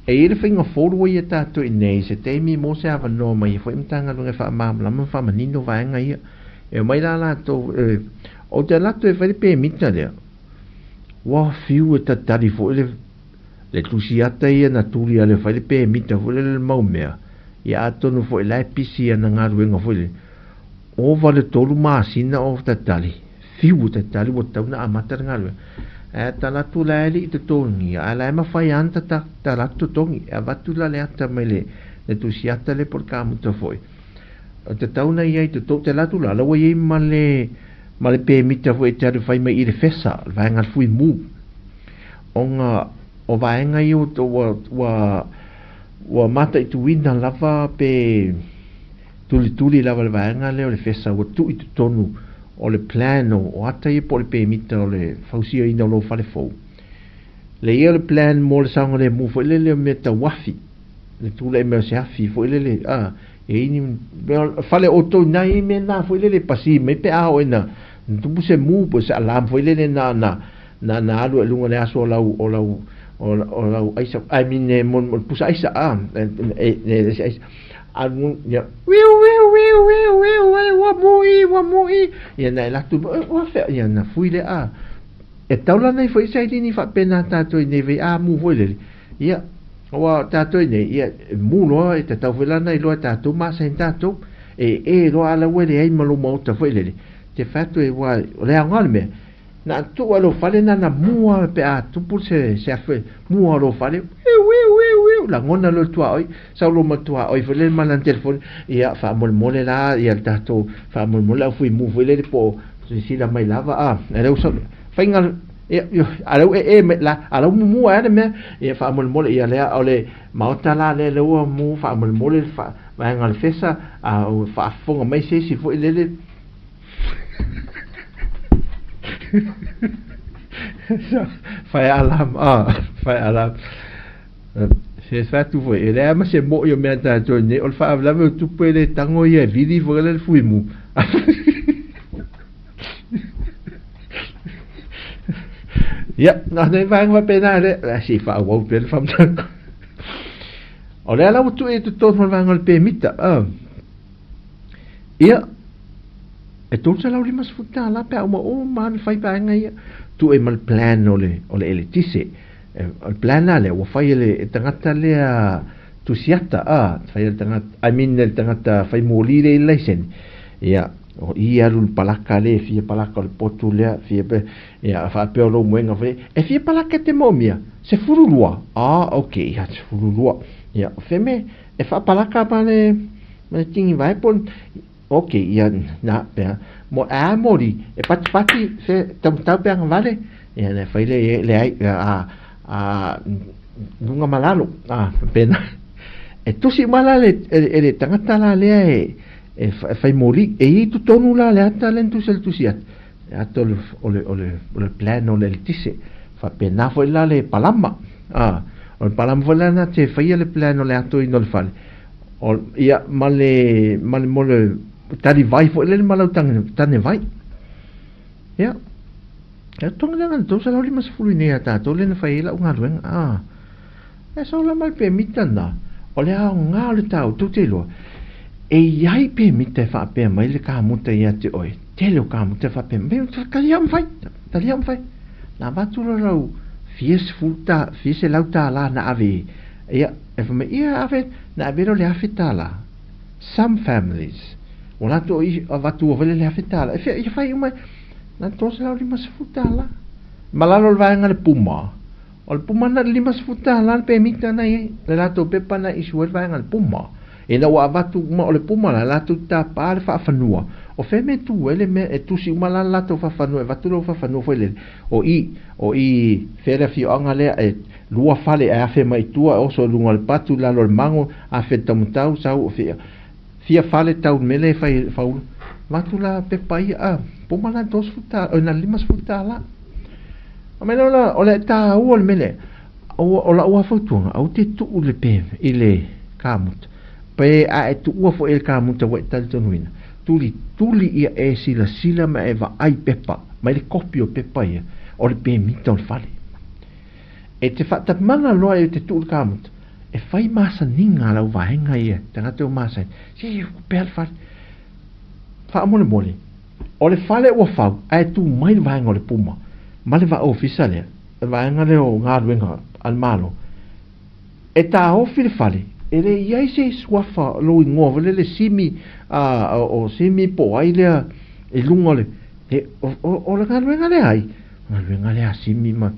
E i ai le faiga fou ua ia tatou i nei, se taimi mo se avanoa mai ia foi Matagaluega e faamalamalama ma faamanino vaega ia. E omai la latou, e, ou te alu atu e fai le pemita lea, ua fiu e tatali foi le, le tusi ata ia na tuli ale fai le pemita foi lele le mau mea, Ia atonu foi la e pisi ana galuega foi lele, ova le tolu masina o tatali, fiu tatali ua tatau ona amata le galuega. Ae tala atu la e le i totogia, ae la e mafai lava ona tala atu totogi. E avatu la le ata mai le tusiata lea po o le kamuta foi, o tatau ona i ai i totonu, tala atu la, la ua i ai ma le ma le pemita foi e te alu fai mai i le fesa, le vaega le fuimu. Ona o vaega ia ua ua mataituina lava pe tulituli lava le vaega lea o le fesa ua tuu i totonu o le plan o ata ia po o le pemita o le fausiaina o lou fale fou. Le ia o le plan mo le saogalemu foi lele o mea tau afi, le tulai mai o se afi foi lele, a, e i ni fale o outou ina i mea na foi lele pasi mai pe a oo ina tupu se mu po o se alarm foi lele na na na na alu i luga le aso o lau o lau o lau aisa I mean e mo le pusa aisa a e e se aisa alu ia wiu wiu wiu wiu wiu ua mui ua mui ia na e latu ua fea ia na fui le a e taulana ai foi sailini faapena tatou i nei vai a mu foi lele ia Aua o tatou i nei, ia, e mū loa, e tatau foi la ona iloa e tatou ma asani tatou. E e loa ala ua leai ma lou maota foi lele, te fai atu e ua, o le aoga o le mea, na tuu lava i lou fale na na mū lava pe a tupu se, se afe, mū lava o lou fale, wiu, wiu, wiu, wiu, lagona loa le tuaoi, sau loa ma le tuaoi foi lele ma lana telefoni, ia, faamolemole la, ia le tatou, faamolemole le au fui mū foi lele po o silasila mai lava, a, e le uso, faiga, Ia, a lea ua ee mai la, a lea ua mumu ai le mea, ia faamolemole, ia lea, o le maota la lea, lea ua mu faamolemole le vaega o le fesa, a ua faafofoga mai se isi foi lele. Fire alarm, ah, fire alarm. Se fai atu foi, e leai ma se moʻi o mea tatou nei, o le faalavelave o tupu e le tago ia e vili foi le fuimu. Ia, na nei vaega faapena lea, le se i faaauau pea le faamatalaga. O lea la ua tuu i totonu o le vaega o le pemita. Ia, e $350 pe a uma uma ona fai vaega ia. Tuu ai ma le plan o le, o le eletise. O le plan la lea, ua fai e le tagata lea tusiata, fai e le tagata, I mean le tagata fai moli lea i le laisene. Ia, O i alu le palaka le fia palaka o le potu lea fia pe ia faapea o lou moega foi e fia palaka e te moomia 12 ah ok ia 12 ia o feme e faapalaka ma le ma le tigi vae po ok ia na pea mo a mori e patipati se taumatau pe agavale ia na fai le le ai a a luga ma lalo a pena e tusi uma la le e le tagata la lea e E whai moli, e i totonu la le ata le tusi le tusi ata. Le ata o le, o le, o le, o le plan o le eletise. Faapena foi la le palama. Ah, o le palama foi la na te whaia le plan o le ato ina o le fale. O, ia, ma le, ma le, mo le tali vai foi le ma lau tane, tane vai. Ia, e tonga le ngana tau sa lau lima sefulu i nei a tātou le na whai e lau galuega. Ah, E sau la mai pemita na, o le aoga o le tau, tou te iloa, e i ai pemita e faapea mai le kamuta ia te oe, tele o kamuta e faapea mai, tali au mawhai, tali au mawhai. Na avatu la lau fia sefulu ta, fia selau tālā na ave, ia, e fai mai, ia ave, na ave loa le $1,000. Some families, ua latou i avatu foi le $1,000, e fia, ia fai uma, na $350. Ma lalo o le vaega le puma, O le puma na le $50 le pemita na i ai, le latou pepa na issue ai le vaega le puma. Ina ua avatu uma o le puma la, latou tapa le faafanua. O fea mea e tu ai le mea e tusi uma la le latou faafanua e avatu lou faafanua foi lele. O i, o i fea le afioaga lea e lua fale e afe mai i tua e oso i luga o le patu i lalo o le mago, afe i le taumatau, sau o fea. Fia fale tau le mea lea e fai e faula. Avatu la pepa ia, a, puma la le $30, oi na le $50. A mai la, o le tāua le mea lea, o lau lava fautuaga, aua te tuu le pe i le kamuta. Pe a e tuua foi e le kamuta ua e talitonuina, tulituli ia e silasila ma e vaai pepa, mai le kopi o pepa ia, o le pemita o le fale. E te whaatamana loa e te tuu le kamuta, e whai masaniga a lau vaega ia, tagata o masani, se ua pea le fale. Faamolemole, O le fale ua fau, ae tu mai le vaega o le puma ma le vaa ofisa lea, le vaega lea o galuega a le Malo, e taofi le fale, E le i ai se suafa lou igoa foi lele Simi, a, o Simi po o ai lea i luga o le, e, o, o, o le galuega lea ai, galuega lea a Simi ma,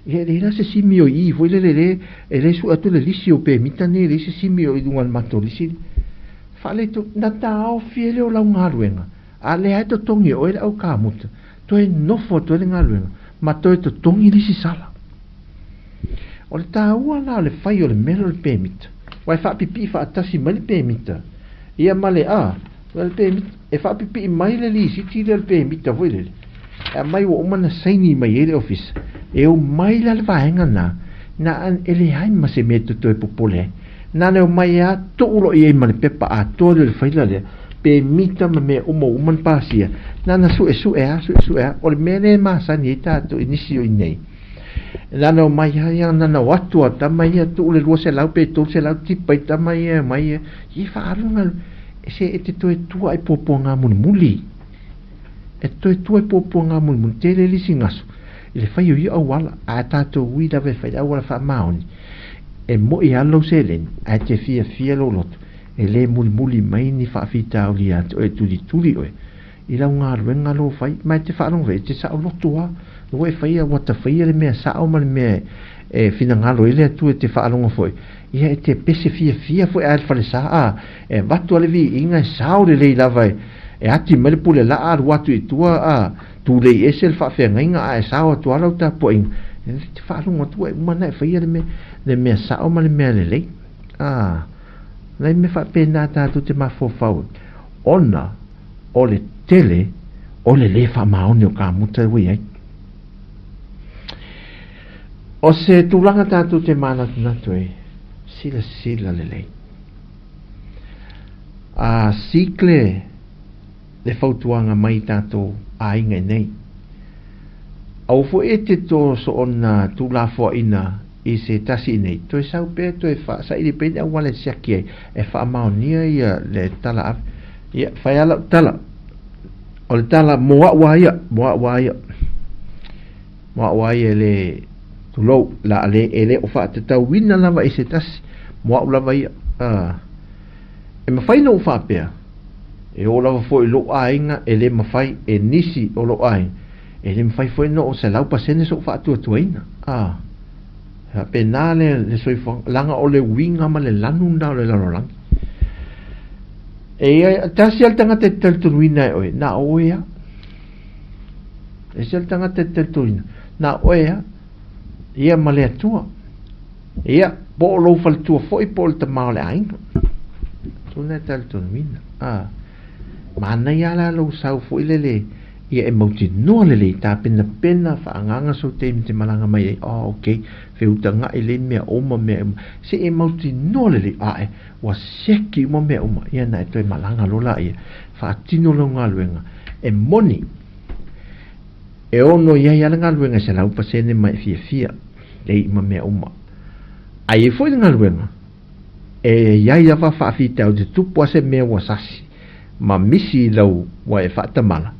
ia e leai la se Simi o i i foi lele le, e le sue atu le lisi o pemita nei, e leai se Simi o i luga o le matou lisi. Faaleto, na taofi e lea o lau galuega, a lea e totogi e oe le au kamuta, toe nofo atu ai le galuega, ma toe totogi le isi sala. O le taua la o le fai o le mea lea o le pemita, aua e faapipii faatasi mai le pemita, ia ma le a, le pemita, e faapipii mai le lisiti lea o le pemita foi lele, e aumai ua uma ona saini mai ai le ofisa, e omai la le vaega lena, na e leai ma se mea e te toe popole ai. Na ona omai lava tuu loa i ai ma le pepa atoa lea o le faila lea, pemita ma mea uma ua uma ona pasia, na ona suesue lava, suesue lava. O le mea lea e masani ai tatou i nisi o i inei, na ona omai lava ia, na ona o atu lava o tama ia tuu le 200 pe 300 tipa i tama ia e omai e, ia faaalu le galuega. Se e te toe tua i puapuaga mulimuli. E te toe tua i puapuaga mulimuli, tele le isi gasu i le fai o ia auala, ae tatou ui lava e fai le auala faamaoni, e moi lava lou seleni, ae te fiafia lou loto, e le mulimuli mai ni faafitauli ia te oe e tulituli oe i lau galuega lou fai, ma e te faalogo foi, e te saoloto lava, ua e faia, ua ta faia le mea sao ma le mea e finagalo ai le Atua e te faalogo foi, ia e te pese fiafia foi a le falesa, a, e avatu lava le viiga e sao lelei lava e, e ati mai le pule laa alu atu i tua, a, tulei ese le faafeagaiga ae sao atu lava lau tapuaiga, e te faalogo atu ua e uma ona e faia le mea, le mea sao ma le mea lelei. A, nai mea faapena tatou te mafaufau ai, ona o le tele o le lē faamaoni o kamuta ua i ai. O se tulaga tatou te manatunatu ai, silasila lelei. A sikle le fautuaga mai i tatou aiga i nei. Aua foi e te to soona tuulafoaina i se tasi i nei, toe sau pea toe faasaili pea ni auala e siaki ai, e faamaonia ia le tala ave. Ia, fai lava lau tala. O le tala mo au a ia, mo au a ia. Mo au a ia e le, tulou, la le, e le o faatatauina lava i se tasi, mo au lava ia. Ah, e mafai ona ou faapea, e oo lava foi i lou aiga e le mafai e nisi o lou aiga, e le mafai foi ona oo 100% sou faatuatuaina. Ah, e faapena le, le soifuaga, leaga o le uiga ma le lanu lena o le lalolagi. E ia, tasi lava le tagata e te talitonuina e oe, na o oe lava. Ese le tagata e te talitonuina, na o oe lava. Ia ma le Atua. Ia, po o lou faletua foi po o le tama o le aiga. Tuna e talitonuina. Ah, manaia la lou sau foi lele, ia e mautinoa lelei tapenapena faaagaga sou taimi te malaga mai ai. Oh, okay, feutagaʻi lelei mea uma mea uma. Se e mautinoa lelei ae ua siaki uma mea uma, ia na e toe malaga loa laia, faatino lau galuega. E moni, e ono i ai lava le galuega e 100% ma e fiafia lelei uma mea uma. Ae i ai foi le galuega, e i ai lava faafitauli te tupu lava se mea ua sasi ma misi i lau ua e faatamala,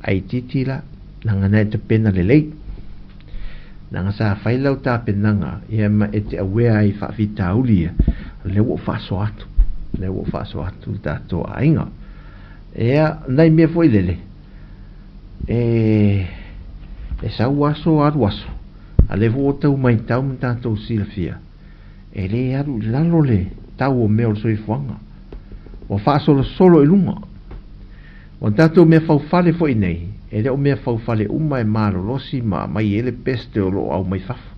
ae itiiti la, leaga na e tapena lelei. Leaga sa fai lau tapenaga, ia ma e te awea ai i faafitauli ia, lea ua ou faasoa atu, lea ua ou faasoa atu i le tatou aiga. Ia, nai mea foi lele, e, e sau aso alu aso, a lea foi ua tau matau ma tatou silafia, e le alu i lalo le tau o mea o le soifuaga. Ua faasolosolo i luga. O tatou mea faufale foi nei, e le o mea faufale uma e malolosi ma aumai ai le peste o lo o aumai fafo.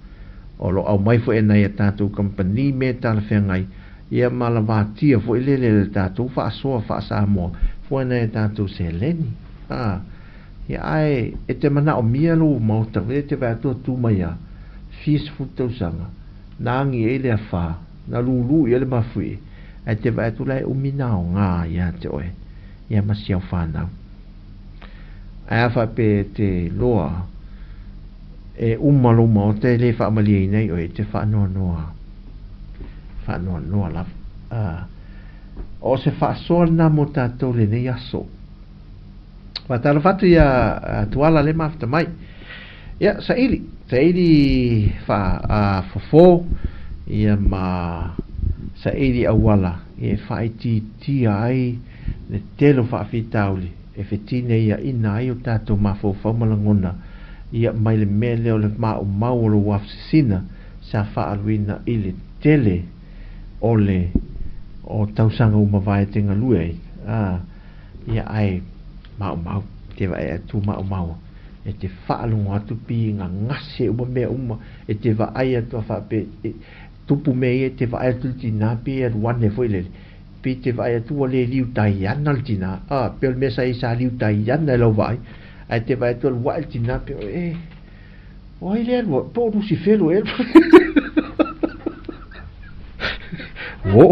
O lo o aumai foi e nai a tatou kamupani mea talafeagai, ia ma lavatia foi lele le tatou faasoa faa-Samoa fua e nai a tatou seleni. A, ia ae e te manaomia lou maota foi e te vaai atu a tu mai a fia sefulu tausaga, na agi ai le afa, na lulu i ai le mafuie, ae te vaai atu la e umi na aoga ia te oe. Ia ma si au whanau. Ae a faapea e te loa e uma lou maota e le faamalieina ai oe, e te faanoanoa, faanoanoa lava. A, o se faasoa lena mo tatou lenei aso. Faatalofa atu ia Tuala le mafuta mai. Ia, saili, saili fa, a, fofo, ia ma Saili auala ia e faaitiitia ai le tele o faafitauli e fetineiaina ai o tatou mafaufau ma lagona ia mai le mea lea o le maumau o lou afasisina sa faaaluina i le tele o le o tausaga ua mavae te galue ai a ia ae maumau te vaai atu maumau e te faalogo atu pi gagase uma mea uma e te vaai atu a faapea e, tupu mea ia e te vaai atu le tinā pe e alu ane foi lele pe te vaai atu ua le liu tai ana le tinā a pe o le mea sa i sa liu tai ana e lau vaai ae te vaai atu alu ae le tinā pe e o ai le alua po o Lusifelo e ua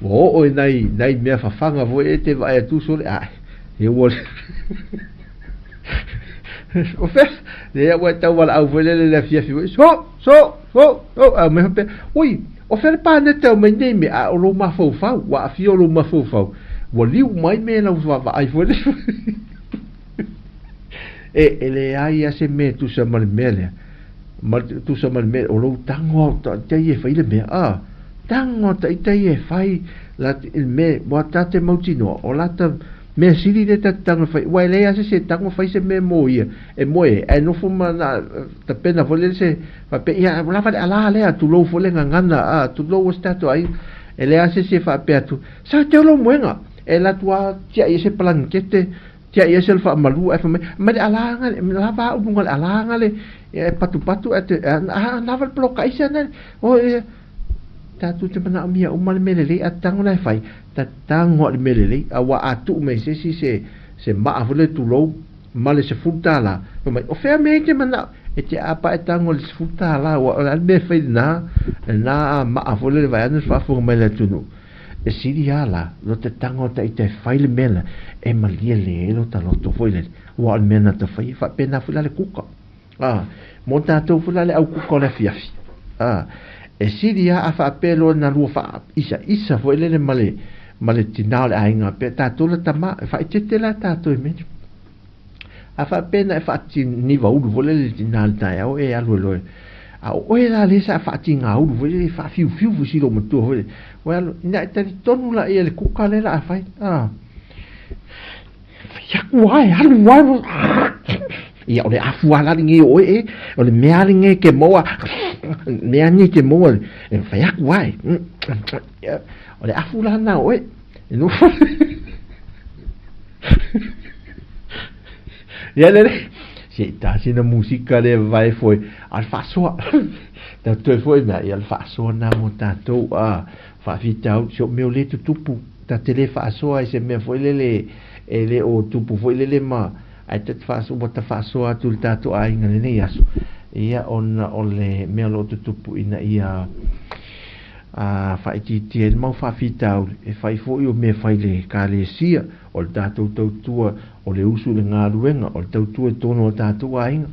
ua oo i nai nai mea fafaga foi e te vaai atu sole ae e ua o fea lea ua e tau valaau foi lele le afiafi foi so so so so a me faapea ui o fea le paneta e omai nei mea a o lou mafaufau ua aafia o lou mafaufau ua liu mai mea i lau vaavaai foi lele e e leai lava se mea e tusa ma le mea lea ma tusa ma le mea o lou tago taitai e fai le mea a tago taitai e fai la le mea ua ta te mautinoa o lata mea sili lea ta te tago e fai ua e leai lava se isi e tago fai se mea mo ia e moe ai ae nofo ma na tapena foi lele se faapea ia ua lava le alā lea tulou foi le gagana a tulou o se tatou aiga e leai lava se isi e faapea atu sa te o lou moega e alu atu lava tiai ai se palanikete tiai ai se faamalua ae fai mai mai le alā nga lava au luga o le alā nga le e patupatu ae te a lava le poloka aisa na o e tatou te manaomia uma le mea lelei a tago la e fai tatago a le mea lelei aua a tuu mai se isi se se maa foi le tulou ma le $10 fai mai o fea mea e te manao e te aapa e tago i le $10 ua o le a le mea e fai lena lena maa foi lele vaeane le faafofoga mai le atunuu e sili a la lo te tago ta ita e fai le mea la e malie le ai lo ta loto foi lele ua o le mea na ta fai e faapena foi la le kuka a mo tatou foi la le au kuka o le afiafi a e sili a a faapea loa na lua faa isa isa foi lele ma le ma le tinā o le aiga pea tatou la tama e faaeteete la tatou i mea a faapea na e faatiniva ulu foi lele le tinā i le taeao e alu e loe a o oe la lea sa faatigaulu foi lele faafiufiu foi si lou matua foi lele ua alu ina e talitonu laia i le kuka lea la a fai a fai aku lava e alu lava ia o le afu lava la lenei o oe e o le mea lenei e te maua mea nei e te maua e fai aku lava e o le afu la lena o oe e nofo ia lele se i tā sina musika le vae foi a le faasoa tau toe foi mea ia le faasoa nā mo tātou a faafitauli si o mea o le tutupu ta te le faasoa i se mea foi lele e le o tupu foi lele ma ae ta te faasoa ua ta faasoa atu i le tatou aiga i lenei aso ia ona o le mea o lo o tutupu ina ia a faaitiitia ai le mau faafitauli e fai foi o mea fai le ekalesia o le tatou tautua o le usu i le galuega o le tautua i totonu o tatou aiga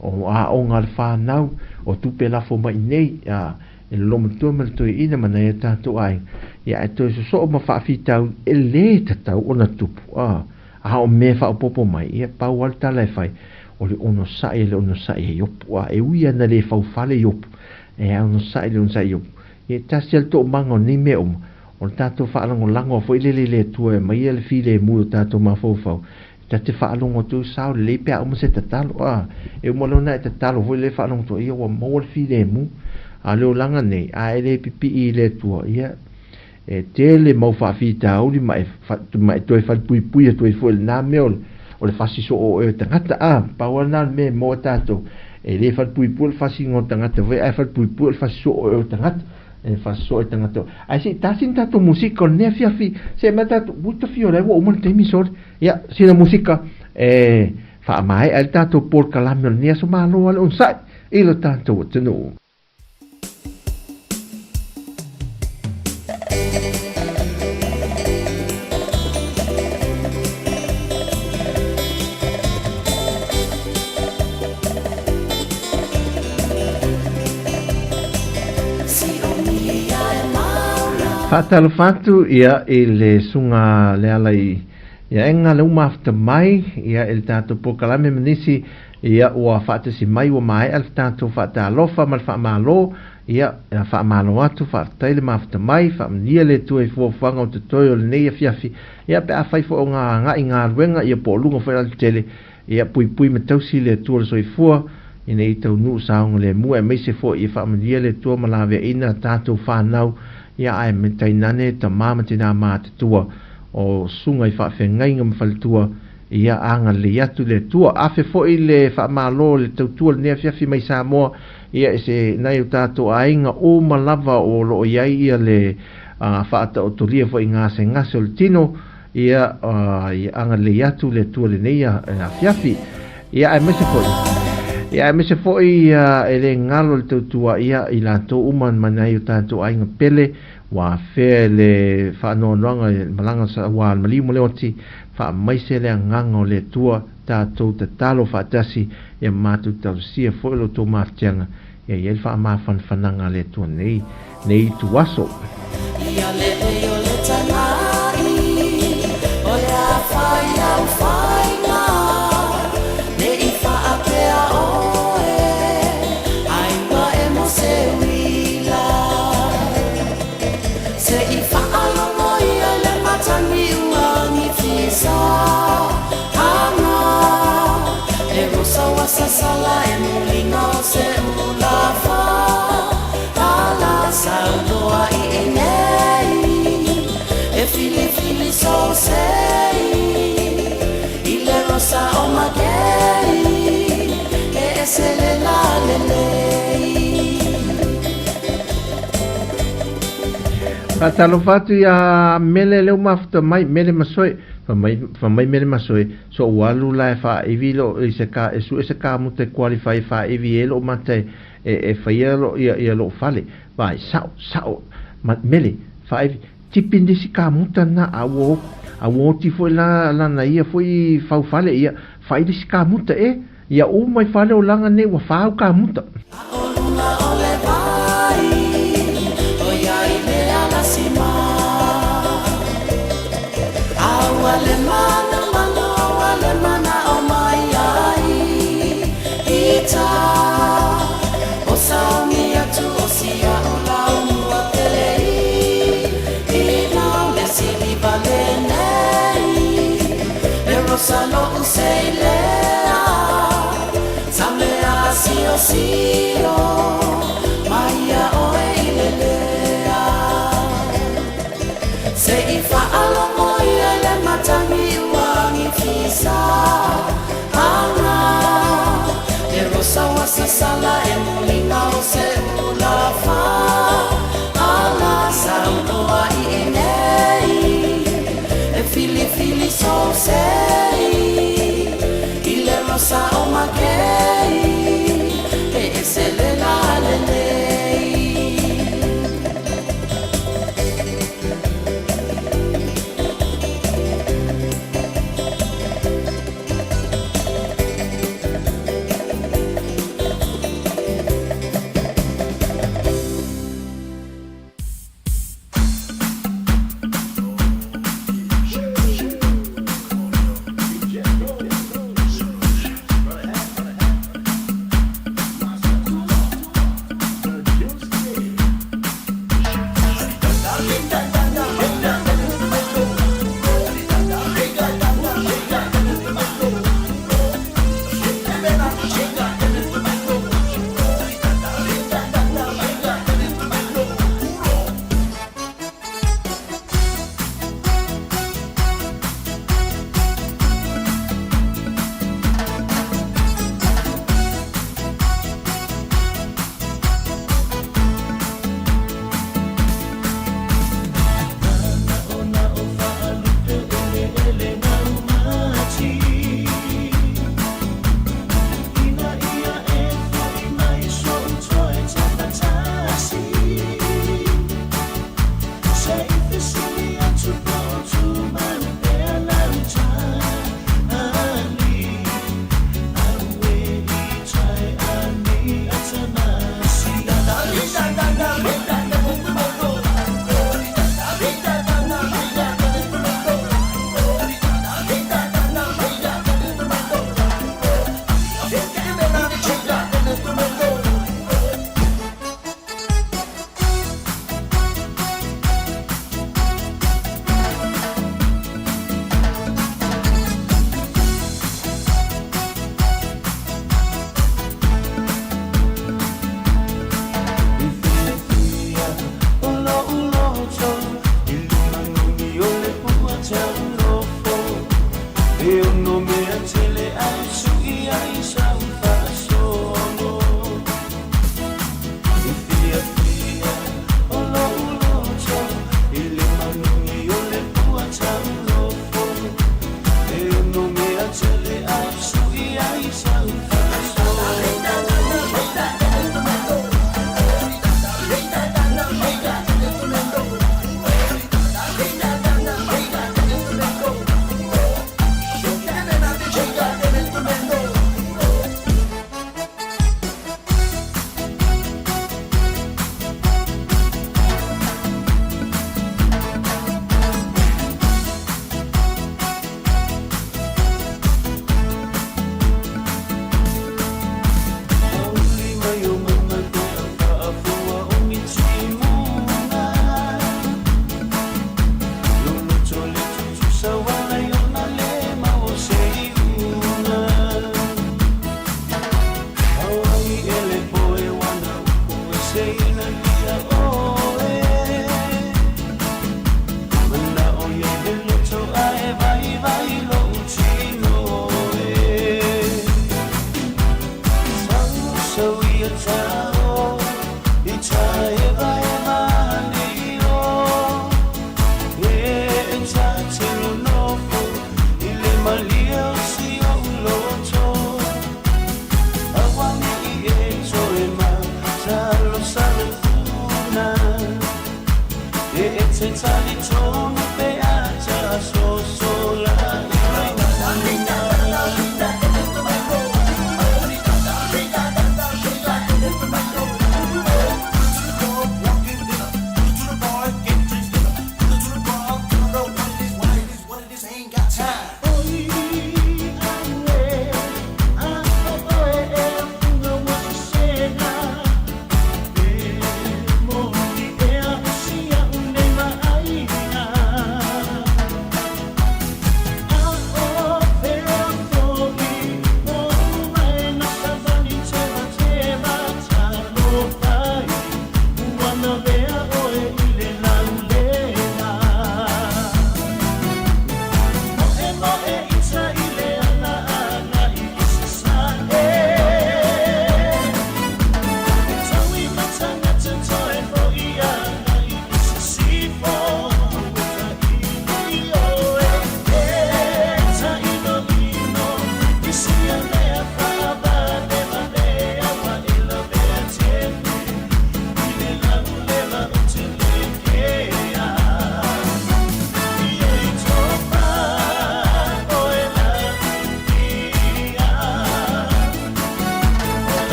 o aoga a le fanau o tupe lafo mai i nei a e le loomatua ma le toeaina ma nai a tatou aiga ia ae toe sosoo ma faafitauli e lē tatau ona tupu a a o mea e faaopoopo mai ia pau lava le tala e fai o le onosai e le onosai e Iopu a e ui ana lē faufale Iopu e onosai le onosai Iopu ia e tasi a le toomaga o nei mea uma o le tatou faalagolago foi lele i le Atua e aumaia le filemu i o tatou mafaufau ta te faalogo atu sao lelei pe a uma se tatalo a e uma loa ona e tatalo foi lele faalogo atu ia ua maua le filemu a o le olaga nei a e le pipii i le Atua ia e tele mau faafitauli ma e ma e toe falepuipui atu ai foi i lena mea o le fasi soo o oe o tagata a pau lava lena o le mea e maua tatou e le falepuipui le fasiga o tagata foi ae falepuipui o le fasi soo o oe o tagata e faasoa i tagata ae se i tasi ni tatou musika o lenei afiafi se i mai tatou ui tafio o la e ua uma le taimi sole ia sina musika e faamaea ai le tatou polokalame o lenei aso malo a le onosai i lo tatou atunuu. Faatalofa atu ia i le suga Lealai ia e ga le uma afata mai ia i le tatou polokalame ma nisi ia ua faatasi mai ua maea le tatou faatalofa ma le faamalo. Ia, faamalo atu, faafetai le mafuta mai, faamanuia le Atua i fuafuaga o totoe o lenei afiafi. Ia, pe afai foi o ga agai galuega, ia po o luga foi o le alatele, ia puipui ma tausi le Atua o le soifua, ina ia taunuu saogalemu, aemaise foi ia faamanuia le Atua ma laveaiina a tatou fanau, ia ae tainane tama ma tinā matutua o susuga i faafeagaiga ma faletua, ia agalelei atu le Atua. Afe foi le faamalo i le tautua i lenei afiafi mai Samoa, ia e se nai o tatou aiga uma lava o lo o i ai ia le faataotolia foi i gasegase o le tino, ia ia agalelei atu le Atua i lenei afiafi. Ia aemaise foi, ia aemaise foi ia e le galo le tautua ia i latou uma ma nai o tatou aiga pele ua afea i le faanoanoaga i le malaga ua maliu ma le oti, faamaise le agaga o le Atua, tatou tatalo faatasi, ia matou talosia foi lo outou mafatiaga, ia i ai le faamafanafanaga a le Atua nei, nei ituaso. Ia lelei o le tanai, o le a fai au faiga, ne i faapea oe, ai ua e mo se uila. Se i faalogo ia i le matagi ua gifisa anga, le rosa ua sasala e muliga o se ula fa ala saunoa i inei e filifili sou sei i le rosa o makei e ese le lalelei. Faatalofa atu ia Mele lea ua mafuta mai, Mele Masoe. Fai mai, fai mai Mele Masoe, so ua alu la e faa'ivi lo i se ka, e su'e se kamuta e qualify e faa'ivi ai lo'u mata e, e, e faia lo, ia, ia lo'u fale. Vaai, sa'o, sa'o, ma, Mele, faa'ivi, tipi nisi kamuta na a ua, a ua oti foi la lana ia foi faufale, ia, faa'i le isi kamuta e. Ia uma i fale o laga nei ua fau kamuta. A o luga o le vai, ʻoiai le alasima. A ua le manumanu, ua le manaʻo mai ai ita. O sauni atu o siaʻu lau mua pele i nau le siliva lenei. Le rosa loʻu seilea, Samea siosio, mai ia ʻoe i lelea. Se i faalogo ia i le matagi ua gifisa anga, Le rosa ua sasala e muliga o se ula fa ala saunoa i inei e filifili sou sei i le rosa o makei e ese.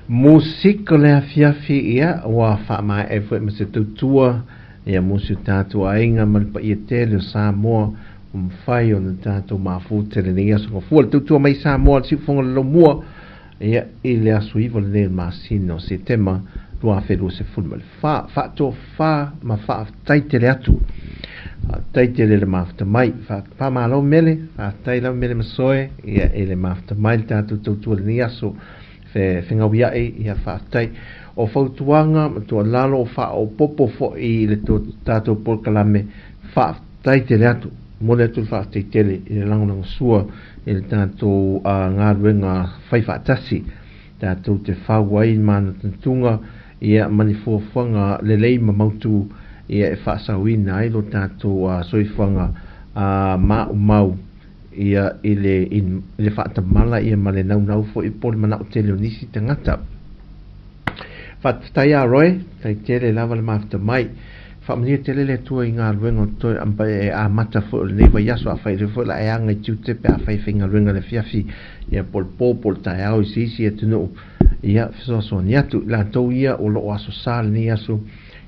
Musika o le afiafi, ia, ua faamaea foi ma se tautua, ia, mo si o tatou aiga ma le paia tele o Samoa, ua mafai ona tatou mafuta i lenei aso gafua le tautua mai Samoa le siufofoga o le Laumua, ia, i le aso 9 lenei o le masina o Setema 2024. Faatofa ma faafetai tele atu. Faafetai tele le mafuta mai. Faamalo mele, faafetai lava mele masoe, ia, i le mafuta mai le tatou tautua i lenei aso. Fe, fegauiaʻi, ia, faafetai. O fautuaga ma tuualalo o faaopoopo foi i le tatou polokalame, faafetai tele atu. Momoli atu le faafetai tele i le lagolagosua i le tatou galuega fai faatasi. Tatou te fau ai manatunatuga, ia, ma ni fuafuaga lelei ma mautu, ia, e faasaoina ai lo tatou soifuaga maumau. Ia i le, i le faatamala ia ma le naunau foi po o le manao tele o nisi tagata. Faafetai ia Roy, faafetai tele lava le mafuta mai. Faamanuia tele le Atua i galuega o toe e amata foi o lenei vaiaso, afai lea foi la e aga i tiute pe afai e faigaluega i le afiafi, ia po o le po po o le taeao i se isi atunuu, ia fesoasoani atu. I latou ia o lo o aso sa lenei aso,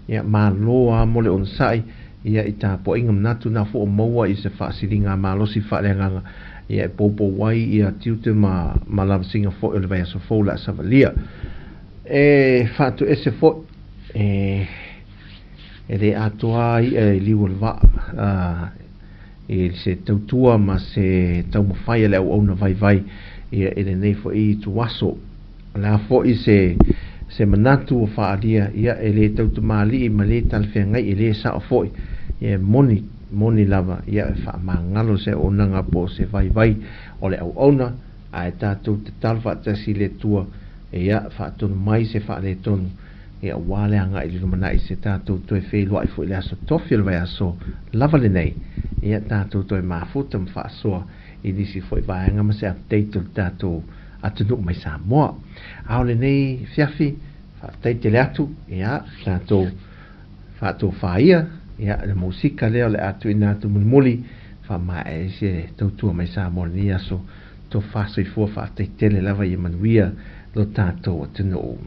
ia malo lava mo le onosai, ia i tapuaiga manatu na fua maua i se faasiliga malosi faaleagaga, ia e poupou ai ia tiute ma ma lavasiga foi o le vaiaso fou le a savalia. E faatuese foi e e le atoa ai ia i liu o le vaa i se tautua ma se taumafai a le auauna vaivai ia i lenei foi ituaso. O le a foi se se manatu ua faaalia, ia, e le tautamalii ma le talafeagai, e le sao foi, ia, e moni, moni lava, ia, e faamagalo se auaunaga po o se vaivai o le auauna, ae tatou tatalo faatasi i le Atua, ia, faatonu mai se faaletonu, ia, aua le agai i le lumanai se tatou toe feiloai foi i le aso tofi o le vaiaso lava lenei, ia, tatou toe mafuta ma faasoa i nisi foi vaega ma se update o le tatou atunuu mai Samoa. A o lenei afiafi, Faafetai tele atu, ia, tatou faatofa ia, ia, le musika lea o le a tuuina atu mulimuli, faamaea ai se tautua mai Samoa i lenei aso, tofa soifua faafetai tele lava ia manuia lo tatou atunuu.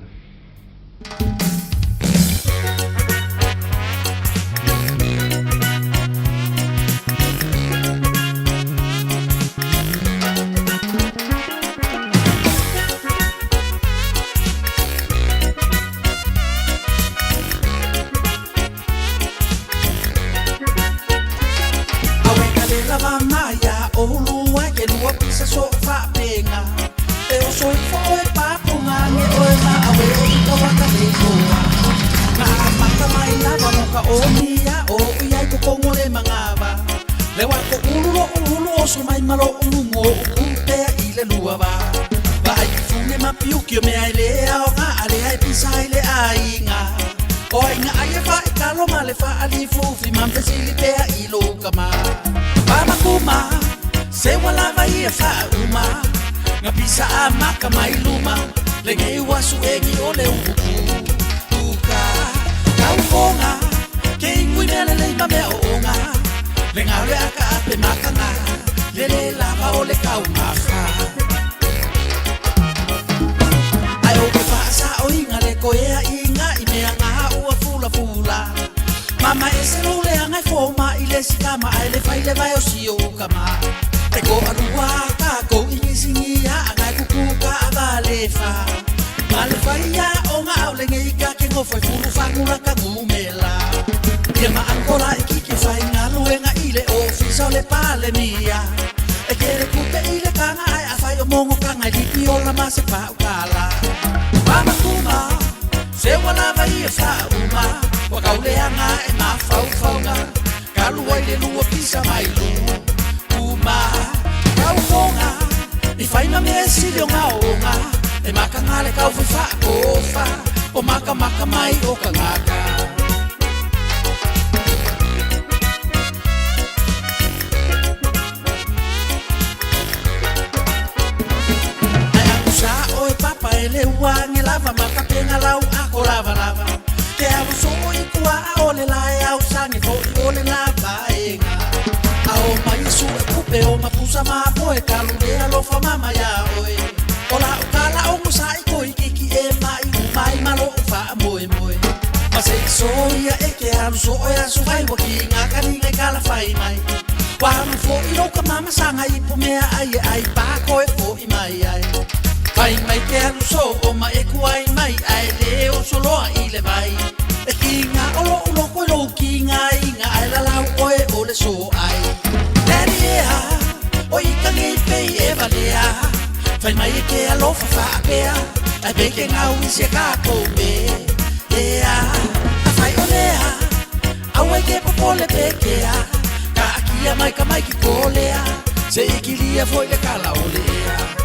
Ka akia mai ka mai ki kolea Se ikilia foi le kala o lea.